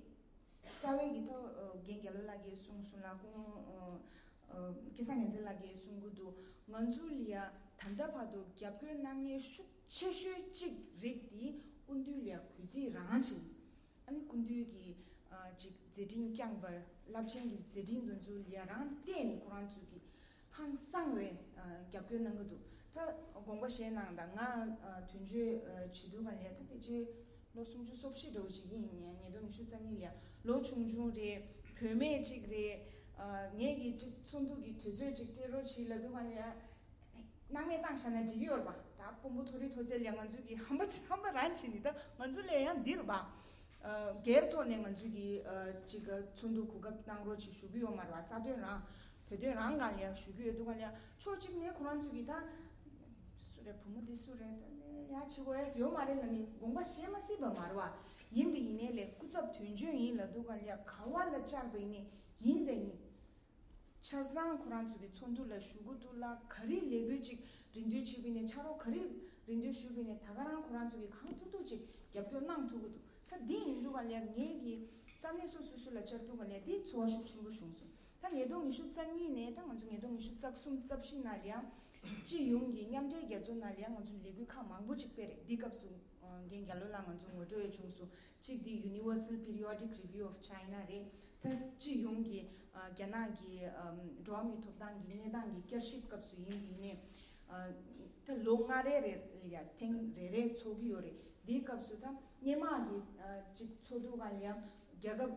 རྩ་བའི་གི་ཐོག་རྒན་རྒྱ་ལོ་ལགས་ཀྱིས་གསུངས་སོང་ལ། སྐུ་ངོ་སྐལ་བཟང་ངན་མཚན་ལགས་ཀྱིས་གསུང་གི་འདུག་ང་ཚོ་ལ་ཡ་ད་ལྟ་བར་དུ་རྒྱབ་སྐྱོར་གནང་མཁན་ཤུགས་ཆེ་ཤོས་གཅིག་རིགས་དེ་སྐུ་མདུན་ལ་ཡ་གུས་བརྩི་རང་བྱེད། ཨ་ནི་སྐུ་མདུན་གྱི་ཅིག་མཛད་འཕྲིན་བསྐྱངས་པ་རླབས་ཆེན་གྱི་མཛད་འཕྲིན་དེ་ཚོ་ལ་ཡ་རང་བལྟས་ནས་ཁོ་རང་ཚོ་གི་ཧང་སང་བའི་རྒྱབ་སྐྱོར་གནང་གི་འདུག་ད་དགོངས་པ་བཞེས་གནང་དང་། ང་དོན་གཅོད་བྱེད་དུས་ག་ལ་ཡ་ད་ཕལ་ཆེར་ལོ་སུམ་ཅུ་སོ་བཞི་འདྲ་བོ་ཅིག་ཡིན། ཉིས་སྟོང་ཉི་ཤུ་རྩ་གཉིས་ལ་ཡ་ལོ་ཆུང་ཆུང་རེད། བུད་མེད་ཅིག་རེད། ངས་ཀྱི་ཅིག་ཚོགས་འདུ་གི་དུས་ཚོད་ཅིག་སྤྲད་རོགས་བྱེད་ལབ་དུས་ག་ལ་ཡ། སྣང་མེད་བཏང་བཞག་ན་འགྲིག་གི་ཡོད་རེད་པ། ད་དཔོན་པོ་མཐོ་རིས་མཐོ་ཚད་ལ་ང་ཚོ་གི་ཧམ་པ་ཧམ་པ་རང་བྱེད་ནི། ད་ང་ཚོ་ལ་ཡང་འདི་རེད་པ། སྒེར་ཐོག་ནས་ང་ཚོ་གི་ཅིག་ཚོགས་འདུ་གོ་སྐབས་གནང་རོགས་ཅིག་ཞུ་གི་ཡོད་མ་རེད་པ། རྩ་དོན་རང་བོད་དོན་རང་སྒང་ལ་ཡང་ཞུ་གི་ཡོད་དུས་ག་ལ་ཡང་ཕྱོགས་གཅིག་ནས་ཁོ་རང་ཚོ་གི་ད་སུ་རེད། བུ་མོ་འདི་སུ་རེད། ད་ནས་ཡ་བྱེད་དགོས་ཡ་ཡོད་མ་རེད་ལབ་ནི་དགོངས་པ་བཞེས་མ་སྲིད་པ་མ་རེད་པ། ཡིན་པ་ཡིན་ནའི་ལས་སྐུ་ཚབ་དོན་གཅོད་ཡིན་ལབ་དུས་ག་ལ་ཡང་ག་བ་ལ་བཅར་བ་ཡིན་ནའི་ཡིན་དང་ཡིན། ཆ་ཚང་ཁོ་རང་ཚོ་གི་ཚོགས་འདུ་ལ་ཞུགས་ཀྱི་འདུག་ལ། ག་རེ་ལས་འགུལ་ཅིག་རེ་འདུན་བྱེད་པ་ཡིན་ནའི་ཕྱག་རོགས་ག་རེ་རེ་འདུན་ཞུས་པ་ཡིན་ནའི་ད་ག་རང་ཁོ་རང་ཚོ་གི་གང་ཐུབ་ཐུབ་ཅིག་རྒྱབ་སྐྱོར་གནང་ཐུབ་ཀྱི་འདུག་ད་འདི་ཡིན་དུས་ག་ལ་ངེད་ཀྱི་ས་གནས་སོ་སོ་སོ་ལ་བཅར་དུས་ག་ལ་འདི་ཚོར་བ་ཤུགས་ཆེན་པོ་བྱུང་སོང་། ད་ཉིས་སྟོང་ཉི་ཤུ་རྩ་གཉིས་ནས་ད་ང་ཚོ་ཉིས་སྟོང་ཉི་ཤུ་རྩ་གསུམ་རྩ་བཞི་ནང་ལ་ཡང་སྤྱི་ཡོངས་ཀྱི་མཉམ་འབྲེལ་རྒྱལ་ཚོགས་ནང་ལ་ཡང་ང་ཚོ་ལས་འགུལ་ཁག་མང་པོ་ཅིག་སྤེལ་རེད། འདི་སྐབས་སུ་རྒན་རྒྱ་ལོ་ལགས་ང་ཚོ་ངོ་སྤྲོད་ཡང་བྱུང་སོང་། གཅིག་འདི་Universal Periodic Review of China རེད། ད་སྤྱི་ཡོངས་ཀྱི་རྒྱ་ནག་གི་འགྲོ་བ་མིའི་ཐོབ་ཐང་གི་གནས་སྟངས་ཀྱི་བསྐྱར་ཞིབ་སྐབས་སུ་ཡིན་པ་ཡིན་ནའི་ད་ལོ་ལྔ་རེ་རེ་ལ་ཡ་ཐེངས་རེ་རེ་ཚོགས་ཀྱི་ཡོད་རེད། འདིའི་སྐབས་སུ་ད་སྔོན་མ་གི་ཅིག་ཚོགས་དུས་ག་ལ་ཡ་རྒྱལ་ཁབ་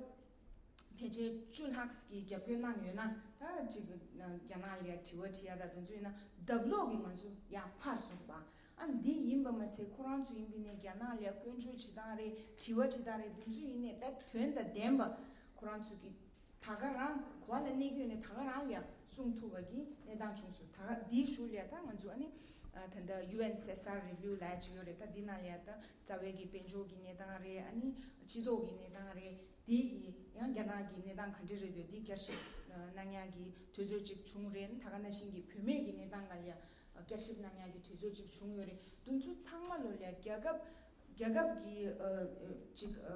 ཕལ་ཆེར་བཅུ་ལྷག་གིས་རྒྱབ་སྐྱོར་གནང་ཡོད་ན། ད་ཅིག་རྒྱ་ནག་ལ་ཡ་དྲི་བ་དྲི་ཡ་ད་དེ་ཚོ་ཡིན་ན་ལྡབ་ལོག་གི་ང་ཚོ་ཡར་འཕར་སོང་རེད་པ། ཨ་འདི་ཡིན་པ་མ་ཚད་ཁོ་རང་ཚོ་ཡིན་པ་ནས་རྒྱ་ནག་ལ་སྐྱོན་བརྗོད་བྱེད་སྟངས་རེད། དྲི་བ་དྲི་སྟངས་རེད། འདི་ཚོ་ཡིན་ནས་དཔེ་དོན་དང་ལྡན་པ། ཁོ་རང་ཚོ་གི་ད་ག་རང་གོ་བ་ལ་གནས་ཀྱི་ཡོད་ནས་ད་ག་རང་ལ་གསུང་ཐུབ་པ་གི་གནས་སྟངས་བྱུང་སོང་། ད་ག་འདིའི་གཞུག་ལ་ད་ང་ཚོ་ཨ་ནི་ད་ལྟ་ཡུ་ཨེན་སེ་སར་རི་བིའུ་ལབ་ཡ་ཅིག་ཡོད་རེད། ད་འདི་ནང་ལ་ད་རྩ་བའི་གི་དཔལ་འབྱོར་གི་གནས་སྟངས་རེད། ཨ་ནི་སྤྱི་ཚོགས་ཀྱི་གནས་སྟངས་རེད། དེ་གི་ཡང་རྒྱ་ནག་གི་གནས་སྟངས་ག་འདྲ་རེད་འདུག་འདི་བསྐྱར་ཞིབ་གནང་ཡ་གི་དུས་ཚོད་ཅིག་བྱུང་རེད། ད་ག་ནང་བཞིན་གི་བུད་མེད་ཀྱི་གནས་སྟངས་སྒང་ལ་ཡ་བསྐྱར་ཞིབ་གནང་ཡ་གི་དུས་ཚོད་ཅིག་བྱུང་ཡོད་རེད། དེ་ཚོ་ཚང་མ་ལོ་ལ་རྒྱལ་ཁབ་རྒྱལ་ཁབ་ཀྱི་ཨ་ཨ་ཅིག་ཨ་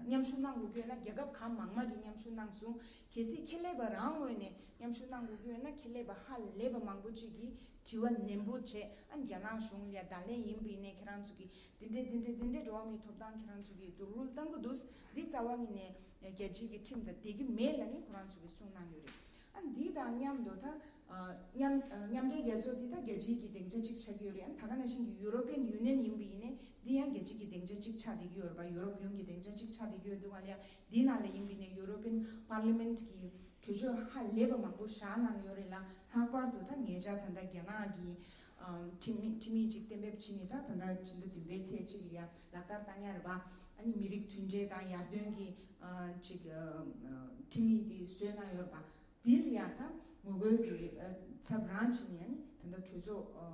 མཉམ་ཞུགས་གནང་དགོས་ཀྱི་ཡོད་ན་རྒྱལ་ཁབ་གང་མང་མང་གིས་མཉམ་ཞུགས་གནང་སོང་། གལ་སྲིད་ཁེ་ལས་པ་རང་ངོས་ནས་མཉམ་ཞུགས་གནང་དགོས་ཀྱི་ཡོད་ན་ཁེ་ལས་པ་ཧ་ལས་པ་མང་པོ་ཅིག་གིས་དྲི་བ་ནན་པོ་བྱས། ཨ་རྒྱ་ནག་གཞུང་ལ་བརྡ་ལན་ཡིན་པ་ཡིན་ནའི་ཁྱེད་རང་ཚོ་གིས་འདི་འདྲའི་འདི་འདྲའི་འདི་འདྲའི་འགྲོ་བ་མིའི་ཐོབ་ཐང་ཁྱེད་རང་ཚོ་གིས་རྡོག་རོལ་བཏང་གི་འདུག་འདི་རྩ་བ་ཉིད་ནས་རྒྱལ་སྤྱིའི་གི་ཁྲིམས་དང་འགལ་གྱི་མེད་ལབ་ནས་ཁོ་རང་ཚོ་གིས་གསུངས་གནང་ཡོད་རེད། ཨ་འདི་དང་མཉམ་དུ་ད་མཉམ་མཉམ་འབྲེལ་རྒྱལ་ཚོགས་འདི་ད་རྒྱལ་སྤྱིའི་གི་སྡིངས་ཆ་གཅིག་ཆགས་ཀྱི་ཡོད་རེད། ཨ་ད་ག་ནང་བཞིན་གི་ཡུ་རོ་པི་ཡན་ཡུ་ནི་ཡན་ཡིན་པ་ཡིན་ནའི་འདི་ཡང་རྒྱལ་སྤྱིའི་གི་སྡིངས་ཆ་གཅིག་ཆགས་བསྡད་ཀྱི་ཡོད་རེད་པ། ཡུ་རོབ་ཡོངས་ཀྱི་སྡིངས་ཆ་གཅིག་ཆགས་བསྡད་ཀྱི་ཡོད་འདུག་ག་ལ་ཡ་འདི་ནང་ལ་ཡིན་པ་ཡིན་ནའི་ཡུ་རོ་པི་ཡན་པར་ལི་མེན་ཊི་གི་གྲོས་ཆོད་ཧ་ལས་པ་མང་པོ་བཞག་གནང་ཡོད་རེད་ལ། ལྷག་པར་དུ་ད་ཉེ་ཆར་ད་ལྟ་རྒྱ་ནག་གི་ཨམ་ཁྲིམས་ཁྲིམས་ཡིག་ཅིག་གཏན་འབེབས་བྱས་ནས་ད་ད་ལྟ་ཕྱི་ཟླ་བདུན་པའི་ཚེས་གཅིག་ལ་ཡ་ལག་བསྟར་བཏང་ཡ་རེད་པ། ཨ་ནི་མི་རིགས་མཐུན་སྒྲིལ་དང་ཡར་ཐོན་གྱི་ཨ་ཅིག་ཨ་ཁྲིམས་ཡིག་དེ་བཟོས་གནང་ཡོད་རེད་པ། འདིར་ཡང་ད་ངོ་རྒོལ་གྱི་ཨ་ཚབ་རང་བྱས་ནས་ཨ་ནི་ད་ལྟ་གྲོས་ཚོགས་ཨ་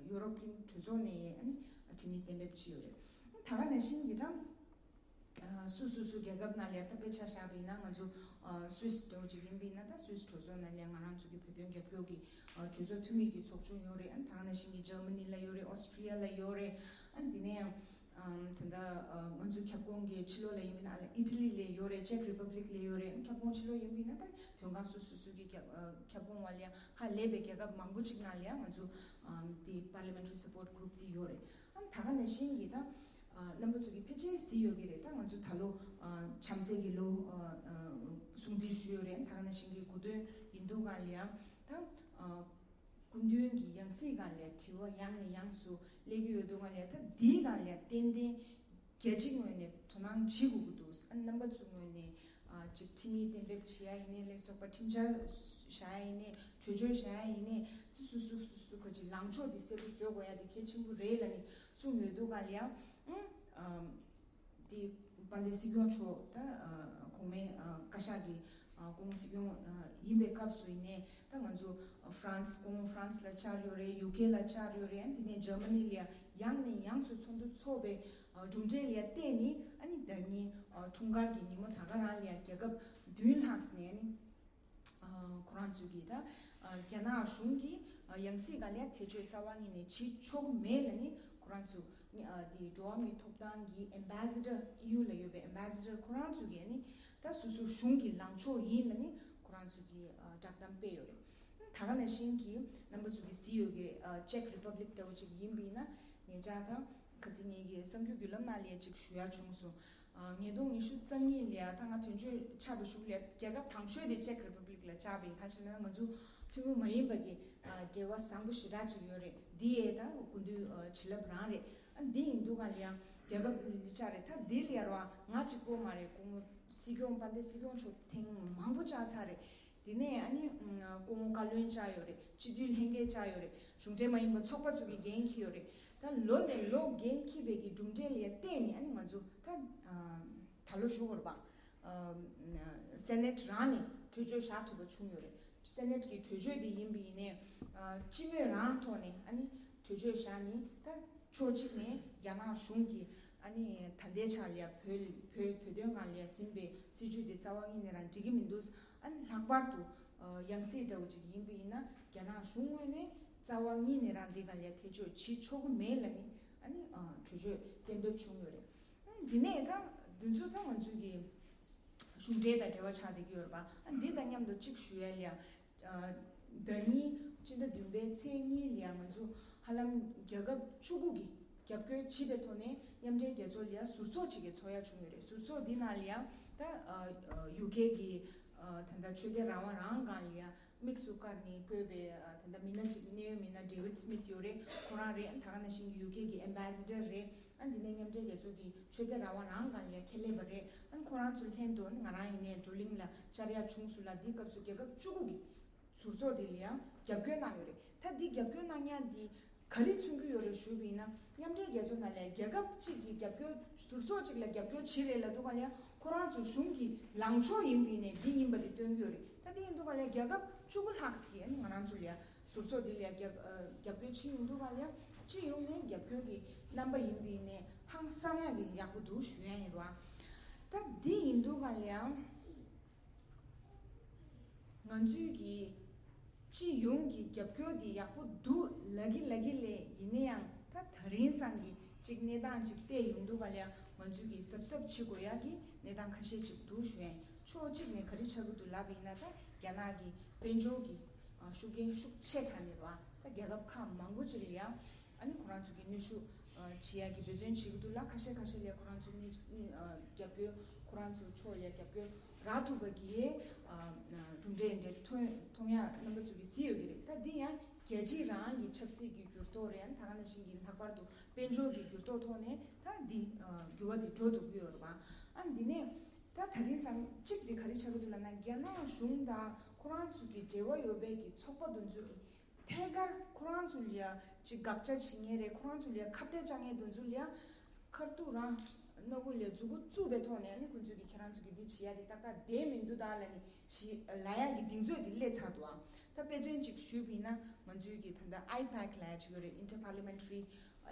ཡུ་རོ་པི་ཡན་གྲོས་ཚོགས་ནས་ཨ་ནི་ཁྲིམས་ཡིག་གཏན་འབེབས་བྱས་ཡོད་རེད། ད་ག་ནང་བཞིན་གྱི་ད། སུ་སུ་སུ་རྒྱལ་ཁབ་ནང་ལ་ད་དཔེ་ཆ་བཞག་པ་ཡིན་ན་ང་ཚོ་སུད་སི་འདྲ་བོ་ཅིག་ཡིན་པ་ཡིན་ན། ད་སུད་སི་གྲོས་ཚོགས་ནང་ལ་ང་རང་ཚོ་གི་བོད་དོན་རྒྱབ་སྐྱོར་གྱི་གྲོས་ཚོགས་འཐུས་མི་གི་ཚོགས་ཆུང་ཡོད་རེད། ཨ་ད་ག་ནང་བཞིན་གྱི་འཇར་མ་ནི་ལ་ཡོད་རེད། ཨོ་སི་ཀྲི་ཡ་ལ་ཡོད་རེད། ཨ་དེ་ནས་ད་ལྟ་ང་ཚོ་ཁྱབ་ཁོངས་ཀྱི་ཕྱི་ལོགས་ལ་ཡིན་པ་ཡིན་ན་ཨི་ཊ་ལི་ལ་ཡོད་རེད། ཅེག་རི་པབ་ལིག་ལ་ཡོད་རེད། ཨ་ཁྱབ་ཁོངས་ཕྱི་ལོགས་ཡིན་པ་ཡིན་ན་ད་དོན་ཁང་སུ་སུ་སུ་གི་ཁྱབ་ཁྱབ་ཁོངས་བ་ལ་ཡང་ཧ་ལས་པའི་རྒྱལ་ཁབ་མང་པོ་ཅིག་ནང་ལ་ཡང་ང་ཚོ་དེ་Parliamentary Support Group དེ་ཡོད་རེད། ཨ་ད་ག་ནང་བཞིན་གྱི་ད། རྣམ་པ་ཚོ་གིས་ཕལ་ཆེར་གཟིགས་ཡོད་ཀྱི་རེད། ད་ང་ཚོ་ད་ལོ་བྱམས་བརྩེ་གི་ལོ་སྲུང་བརྩི་ཞུས་ཡོད་རེད། ད་ག་ནང་བཞིན་གྱི་དགུང་སྟོན་ཡིན་འདུག་ག་ལ་ཡང་ད་སྐུ་མདུན་གྱི་ཡང་སྲིད་སྒང་ལ་དྲི་བ་ཡང་ནས་ཡང་དུ་སླེབས་ཀྱི་ཡོད་འདུག་ག་ལ་ཡང་ད་འདིའི་སྒང་ལ་ཏན་ཏན་རྒྱལ་སྤྱི་ངོས་ནས་དོ་སྣང་བྱེད་དགོས་ཀྱི་འདུག་ཨ་རྣམ་པ་ཚོ་ངོས་ནས་ཅིག་ཁྲིམས་ཡིག་གཏན་འབེབས་བྱེད་ཡ་ཡིན་ནའི་ལ་སོགས་པ། ཁྲིམས་འཆར་བཞག་ཡ་ཡིན་ནའི་གྲོས་ཆོད་བཞག་ཡ་ཡིན་ནའི་སུ་སུ་སུ་སུ་ག་ཅིག་ལངས་ཕྱོགས་དེ་གསལ་པོ་བཟོ་དགོས་ཡ་དེ་གལ་ཆེན་པོ་རེད་ལབ་ནས་གསུངས་ཡོད་འདུག་ག་ལ་ཡང་། ཨང་། དེ་དཔལ་ལྡན་སྲིད་སྐྱོང་མཆོག་ད་གོང་མའི་བཀའ་ཤག་གི་སྐུ་ངོ་སྲིད་སྐྱོང་ཡིན་པའི་སྐབས་སུ་ཡིན་ནའི་ད་ང་ཚོ་ཧྥ་རན་སི་སྐུ་ངོ་ཧྥ་རན་སི་ལ་བཅར་ཡོད་རེད། ཡུ་ཀེ་ལ་བཅར་ཡོད་རེད། ཨ་དེ་ནས་འཇར་མ་ནི་ལ་ཡང་ནས་ཡང་དུ་ཚོགས་འདུ་འཚོགས་པའི་གྲུབ་འབྲས་ལ་བརྟེན་ནས་ཨ་ནི་ཟླ་ཉིན་འཁྲུངས་སྐར་གྱི་ཉིན་མོ་ད་ག་རང་ལ་ཡང་རྒྱལ་ཁབ་བདུན་ལྷག་ནས་ཨ་ནི། ཁོ་རང་ཚོས་ཀྱིས་ད་རྒྱ་ནག་གཞུང་གིས་ཡང་སྲིད་སྒང་ལ་ཐེ་བྱུས་རྩ་བ་ཉིད་ནས་བྱེད་ཆོག་གི་མེད་ལབ་ནི་ཁོ་རང་ཚོ་དེ་འགྲོ་བ་མིའི་ཐོབ་ཐང་གི་ཨེམ་བྷེ་སི་ཌར་ཨི་ཡུ་ལ་ཡོད་པའི་ཨེམ་བྷེ་སི་ཌར་ཁོ་རང་ཚོ་གིས་ནི་ད་སོ་སོའི་གཞུང་གི་ལངས་ཕྱོགས་ཡིན་ལབ་ནི་ཁོ་རང་ཚོ་གིས་བསྒྲགས་གཏམ་སྤེལ་ཡོད་རེད། ད་ག་ནང་བཞིན་གྱི་རྣམ་པ་ཚོ་གིས་གཟིགས་ཡོད་ཀྱི་ཅེག་རི་པབ་ལིག་འདྲ་བོ་ཅིག་ཡིན་པ་ཡིན་ན་ཉེ་ཆར་ད། ཁ་སང་ངེད་ཀྱི་གསར་འགྱུར་བརྒྱུད་ལམ་ནང་ལ་ཅིག་ཞུ་ཡ་བྱུང་སོང་། ཉིས་སྟོང་ཉི་ཤུ་རྩ་གཉིས་ལ་ད་ང་དོན་གཅོད་ཆགས་པའི་གཞུག་ལ་རྒྱལ་ཁབ་དང་ཤོས་དེ་ཅེག་རི་པབ་ལིག་ལ་བཅར་བ་ཡིན། ག་ཅི་ལབ་ན་ང་ཚོ་ཐུན་མོང་མ་ཡིན་པ་གི་འབྲེལ་བ་བཟང་པོ་ཞེ་དྲག་ཅིག་ཡོད་རེད། འདི་ཡས་ད་སྐུ་མདུན་བྱིན་རླབས་རང་རེད། ཨ་འདི་ཡིན་འདུག་ག་ལ་ཡང་རྒྱལ་ཁབ་ལ་བཅར་རེད། ད་འདི་ལ་ཡར་བ་ང་གཅིག་པོ་མ་རེད། སྐུ་ངོ་སྲིད་སྐྱོང་དཔལ་ལྡན་སྲིད་སྐྱོང་མཆོག་ཐེངས་མང་པོ་བཅར་ཚར་རེད། དེ་ནས་ཨ་ནི་སྐུ་ངོ་བཀའ་བློན་བཅར་ཡོད་རེད། སྤྱི་འཐུས་ལྷན་རྒྱས་བཅར་ཡོད་རེད། གཞུང་འབྲེལ་མ་ཡིན་པ་ཚོགས་པ་ཚོ་གིས་འགན་འཁྱེར་ཡོད་རེད། ད་ལོ་ནས་ལོ་འགན་འཁྱེར་བའི་གི་གྲུབ་འབྲས་ལ་བརྟེན་ནས་ཨ་ནི་ང་ཚོ་ད་ད་ལོ་ཞུ་དགོས་རེད་པ། སེ་ནེ་ཊི་རང་ནས་གྲོས་ཆོད་བཞག་ཐུབ་པ་བྱུང་ཡོད་རེད། སེ་ནེ་ཊི་གི་གྲོས་ཆོད་དེ་ཡིན་པ་ཡིན་ནའི་སྤྱི་མོས་རང་ཐོག་ནས་ཨ་ནི་གྲོས་ཆོད་བཞག་ནི་ད། ཕྱོགས་གཅིག་ནས་རྒྱ་ནག་གཞུང་གིས་ཨ་ནི་ད་ལྟའི་ཆ་ལ་ཡ་བོད་བོད་བོད་དོན་སྒང་ལ་ཡ་ཟིན་པའི་སྲིད་བྱུས་དེ་རྩ་བ་ཉིད་ནས་རང་འགྲིག་གི་མི་འདུག་ཨ་ནི་ལྷག་པར་དུ་ཡང་སྲིད་འདྲ་བོ་ཅིག་ཡིན་པ་ཡིན་ན་རྒྱ་ནག་གཞུང་ངོས་ནས་རྩ་བ་ཉིད་ནས་རང་འདི་སྒང་ལ་ཡ་ཐེ་བྱུས་བྱེད་ཆོག་གི་མེད་ལབ་ནི་ཨ་ནི་གྲོས་ཆོད་གཏན་འབེབས་བྱུང་ཡོད་རེད། ཨ་འདི་ནས་ད་འདི་ཚོ་ད་ང་ཚོའི་གི་གཞུང་འབྲེལ་དང་འབྲེལ་བ་ཆགས་བསྡད་ཀྱི་ཡོད་རེད་པ། ཨ་འདི་དང་མཉམ་དུ་གཅིག་ཞུ་ཡ་ལ་ཡ། ཟླ་ཉིན་སྤྱི་ཟླ་བདུན་པའི་ཚེས་གཉིས་ལ་ཡང་ང་ཚོ་ཧ་ལམ་རྒྱལ་ཁབ་བཅུ་དགུ་གིས་རྒྱབ་སྐྱོར་བྱས་པའི་ཐོག་ནས་མཉམ་འབྲེལ་རྒྱལ་ཚོགས་ལ་ཡང་ཟུར་ཚོགས་གཅིག་གི་ཚོགས་ཡ་བྱུང་ཡོད་རེད། ཟུར་ཚོགས་འདི་ནང་ལ་ཡང་ད་ཡུ་ཀེ་གི་ད་ལྟ་ཆོས་དད་རང་དབང་རང་སྒང་ལ་ཡང་དམིགས་སུ་བཀར་ནས་བསྐོས་པའི་ད་ལྟ་མི་སྣ་གཅིག་གནད་ཡོད་མི་སྣ་ཌེ་ཝིཌ་སྨིཐ་ཡོད་རེད། ཁོ་རང་རེད། ད་ག་ནང་བཞིན་ཡུ་ཀེ་གི་ཨེམ་བྷེ་སི་ཌར་རེད། ཨ་འདི་ནས་མཉམ་འབྲེལ་རྒྱལ་ཚོགས་ཀྱི་ཆོས་དད་རང་དབང་རང་སྒང་ལ་ཡང་ཁྱད་ལས་པ་རེད། ཨ་ཁོ་རང་ཚོ་ལྷན་དུ་ང་རང་ཡིན་ནའི་བགྲོ་གླེང་ལ་བཅར་ཡ་བྱུང་སོང་ལ། འདི་སྐབས་སུ་རྒྱལ་ཁབ་བཅུ་དགུ་གི་ཟུར་ཚོགས་དེ་ལ་ཡང་རྒྱབ་སྐྱོར་གནང་ཡོད་རེད། ད་འདི་རྒྱབ་སྐྱོར་གནང་ཡ་འདི་ ག་རེ་མཚོན་གྱི་ཡོད་རེད་ཞུས་པ་ཡིན་ན། མཉམ་འབྲེལ་རྒྱལ་ཚོགས་ནང་ལ་རྒྱལ་ཁབ་གཅིག་གིས་རྒྱབ་སྐྱོར་ཟུར་ཚོགས་གཅིག་ལ་རྒྱབ་སྐྱོར་བྱེད་རེད་ལབ་དུས་ག་ལ་ཡང་ཁོ་རང་ཚོ་གཞུང་གི་ལངས་ཕྱོགས་ཡིན་པ་ཡིན་ནའི་འདི་ཡིན་པ་དེ་སྟོན་གྱི་ཡོད་རེད། ད་དེ་ཡིན་དུས་ག་ལ་ཡང་རྒྱལ་ཁབ་བཅུ་དགུ་ལྷག་ཙམ་གྱིས་ང་རང་ཚོ་ལ་ཡང་ཟུར་ཚོགས་འདི་ལ་ཡང་རྒྱབ་ཨ་རྒྱབ་སྐྱོར་བྱེད་ཡོང་དུས་ག་ལ་ཡང་སྤྱི་ཡོངས་ནས་རྒྱབ་སྐྱོར་གྱི་རྣམ་པ་ཡིན་པ་ཡིན་ནའི་ཧང་སང་ཡག་གི་ཡག་པོ་འདུག་ཞུ་ཡ་ཡིན་རེད་བ། ད་འདི་ཡིན་དུས་ག་ལ་ཡང་། ང་ཚོའི་གི་སྤྱི་ཡོངས་ཀྱི་རྒྱབ་སྐྱོར་འདི་ཡག་པོ་འདུག་ལབ་ཀྱི་ལབ་ཀྱི་ལས་ཡིན་ན་ཡང་ད་ད་རིང་སང་གི་ཅིག་གནས་སྟངས་ཅིག་བལྟས་ཡོང་དུས་ག་ལ་ཡང་ང་ཚོའི་གི་གཟབ་གཟབ་བྱེད་དགོས་ཡག་གི་གནས་སྟངས་ཁ་ཤས་ཅིག་འདུག་ཞུ་ཡ་ཡིན། ཕྱོགས་གཅིག་ནས་ག་རེ་ཆགས་ཀྱི་འདུག་ལབ་པ་ཡིན་ན། ད་རྒྱ་ནག་གི་དཔལ་འབྱོར་གྱི་ཨ་ཤུགས་རྐྱེན་ཤུགས་ཆེ་དྲགས་ནས་རེད་བ། ད་རྒྱལ་ཁབ་ཁག་མང་པོ་ཅིག་ལ་ཡང་ཨ་ནི་ཁོ་རང་ཚོ་གི་གནོན་ཤུགས་ཨ་བྱེད་ཡག་གི་འབད་བརྩོན་བྱེད་ཀྱི་འདུག་ལ། ཁ་ཤས་ཁ་ཤས་ལ་ཁོ་རང་ཚོ་གནས་གནས་ཨ་རྒྱབ་སྐྱོར་ཁོ་རང་ཚོ་ཕྱོགས་ལ་རྒྱབ་སྐྱོར་རག་ཐུབ་པ་གི་ཨ་གྲུབ་འབྲས་འདྲ་མཐོང་མཐོང་ཡག་རྣམ་པ་ཚོ་གིས་གཟིགས་ཡོད་ཀྱི་རེད། ད་འདི་ཡང་རྒྱལ་སྤྱི་རང་གི་ཆབ་སྲིད་ཀྱི་འགྱུར་ལྡོག་རེད། ཨ་ནི་ད་ག་ནང་བཞིན་གྱི་ལྷག་པར་དུ་དཔལ་འབྱོར་གྱི་འགྱུར་ལྡོག་ཐོག་ནས་ད་འདི་ཨ་འགྱུར་བ་འདི་འགྲོ་འདུག་གི་ཡོད་རེད་བ། ཨ་འདི་ནས་ད་ད་རིང་སང་གཅིག་འདི་ག་རེ་ཆགས་ཀྱི་འདུག་ལབ་ན། རྒྱ་ནག་གཞུང་དང་ཁོ་རང་ཚོ་གི་འབྲེལ་བ་ཡོད་པའི་གི་ཚོགས་པ་དེ་ཚོ་གི་ཐད་ཀར་ཁོ་རང་ཚོ་ལ་ཡ་ཅིག་དགག་བྱ་བྱེད་མཁན་རེད། ཁོ་རང་ཚོ་ལ་ཡ་ཁ་གཏད་གཅོག་མཁན་དེ་ཚོ་ལ་ཡ་ཁ་ཐུག་རང་སྣ་ཁུག་ལ་མཛུབ་གུ་བཙུགས་པའི་ཐོག་ནས་ཨ་ནི་ཁོ་ཚོས་ཀྱིས་ཁྱེད་རང་ཚོ་གིས་འདི་བྱེད་ཡ་དེ་ཏག་ཏག་བསྡད་མི་འདུག་ད་ལབ་ནས་ཞི་ལབ་ཡ་གི་གདེང་ཚོད་དེ་སླེབས་ཚར་འདུག་ཨ། ད་དཔེ་མཚོན་ཅིག་ཞུས་པ་ཡིན་ན། ང་ཚོའི་གི་ད་ལྟ་ཨའི་པེག་ལབ་ཡ་ཅིག་ཡོད་རེད། Inter-Parliamentary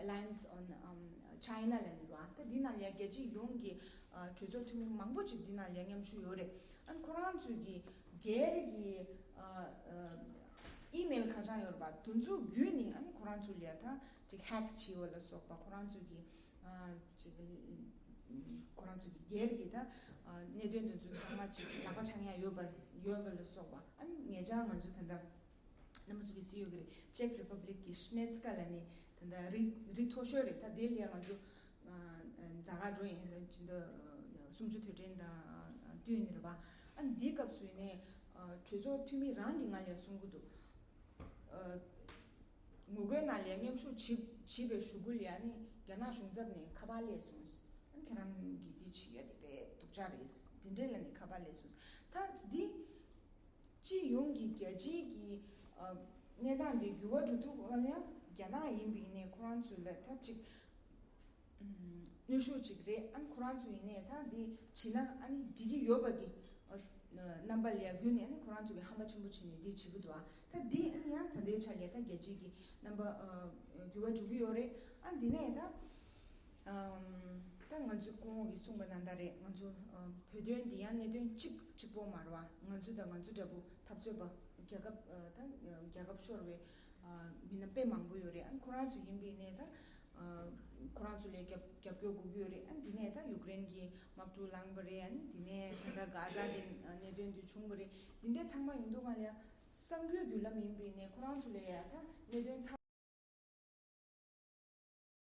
Alliance on, um, China ལབ་ནས་རེད་བ། ད་འདི་ནང་ལ་ཡ་རྒྱལ་སྤྱི་ཡོངས་ཀྱི་ཨ་གྲོས་ཚོགས་འཐུས་མི་མང་པོ་ཅིག་འདི་ནང་ལ་ཡ་མཉམ་ཞུགས་ཡོད་རེད། ཨ་ནི་ཁོ་རང་ཚོས་ཀྱི་སྒེར་གྱི་ཨ་ཨ་ཨི་མེལ་ཁ་བྱང་ཡོད་རེད་པ། དེ་ཚོ་བརྒྱུད་ནས་ཨ་ནི་ཁོ་རང་ཚོ་ལ་ཡ་ད་ཅིག་ཧེག་བྱས་པ་ལ་སོགས་པ། ཁོ་རང་ཚོས་ཀྱི་ཨ་ཅིག་ཁོ་རང་ཚོ་གི་སྒེར་གྱི་ད་ཨ་གནད་དོན་དེ་ཚོ་ཚང་མ་ཅིག་ལག་པ་འཆང་ཡ་ཡོད་པ་ཡོད་པ་ལ་སོགས་པ། ཨ་ནི་ཉེ་ཆར་ང་ཚོ་ད་ལྟ་རྣམ་པ་ཚོ་གིས་གཟིགས་ཡོད་ཀྱི་རེད། ཅེཀ་རི་པབ་ལིག་གི་ཤི་ནེ་ཙི་ཀ་ལབ་ནས་ད་ལྟ་རི་རི་མཐོ་ཤོས་རེད། ད་དེ་ལ་ཡ་ང་ཚོ་ཨ་ཨ་འཛའ་ག་འགྲོ་ཡིན། ད་ཕྱི་ཟླ་ཨ་སུམ་ཅུ་དུས་དྲན་དང་ཨ་བསྟུན་ནས་རེད་པ། ཨ་ནི་འདིའི་སྐབས་སུ་ཡིན་ནའི་ཨ་གྲོས་ཚོགས་འཐུས་མི་རང་གིས་ང་ལ་གསུང་གི་འདུག་ཨ་ངོ་རྒོལ་ནང་ལ་མཉམ་ཞུགས་བྱེད་བྱེད་པའི་གཞུག་གུ་ལ་ཨ་ནི་རྒྱ་ནག་གཞུང་ཚབ་ནས་ཁ་པར་སླེབས་སོང་། ཨ་ནི་ཁྱེད་རང་གིས་འདི་བྱེད་ཡ་དེ་དཔེ་སྡུག་ཅག་རེད། དེ་འདྲས་ལབ་ནས་ཁ་པར་སླེབས་སོང་། ད་འདི་སྤྱི་ཡོངས་ཀྱི་རྒྱལ་སྤྱིའི་གི་ཨ་གནས་སྟངས་འདི་འགྱུར་བ་འགྲོ་དུས་ག་ལ་ཡང་རྒྱ་ནག་ཡིན་པ་ཡིན་ནའི་ཁོ་རང་ཚོ་ལ་ད་ཅིག་ཨ་གནོན་ཤུགས་ཅིག་རེད། ཨ་ནི་ཁོ་རང་ཚོ་ཡིན་ནའི་ད་འདི་བྱེད་ན་ཨ་ནི་འགྲིག་གི་ཡོད་པ་གི་ཨ་རྣམ་པ་ལ་ཡ་བརྒྱུད་ནས་ཨ་ནི་ཁོ་རང་ཚོ་གི་ཧམ་པ་ཆེན་པོ་བྱས་ནས་འདི་བྱེད་ཀྱི་འདུག་ཨ། ད་འདི་ཨ་ནི་ཡང་ད་ལྟའི་ཆ་ལ་ད་རྒྱལ་སྤྱིའི་གི་རྣམ་པ་ཨ་འགྱུར་བ་འགྲོ་གི་ཡོད་རེད། ཨ་འདི་ནས་ད་ཨམ་ད་ང་ཚོའི་སྐུ་ངོ་གིས་གསུངས་པ་ནང་ལྟར་རེད། ང་ཚོ་ཨ་བོད་དོན་འདི་ཡང་གནད་དོན་གཅིག་གཅིག་པོ་མ་རེད་བ། ང་ཚོ་དང་ང་ཚོ་འདྲ་པོ་འཐབ་རྩོད་པ་རྒྱལ་ཁབ་ཨ་ད་རྒྱལ་ཁབ་ཤོར་བའི་ཨ་མི་སྣ་དཔེ་མང་པོ་ཡོད་རེད། ཨ་ཁོ་རང་ཚོ་ཡིན་པ་ཡིན་ནའི་ད་ཨ་ཁོ་རང་ཚོ་ལ་རྒྱབ་རྒྱབ་སྐྱོར་དགོས་ཀྱི་ཡོད་རེད། ཨ་འདི་ནས་ད་ཡུཀ་རེན་གྱི་དམག་འཁྲུག་ལངས་པ་རེད། ཨ་ནི་འདི་ནས་ད་ལྟ་གྷ་ཛ་གི་གནད་དོན་འདི་བྱུང་བ་རེད། འདི་འདྲ་ཚང་མ་ཡིན་དུས་ག་ལ་ཡ་གསར་འགྱུར་བརྒྱུད་ལམ་ཡིན་པ་ཡིན་ནའི་ཁོ་རང་ཚོ་ལ་ཡ་ད་གནད་དོན་ཚང་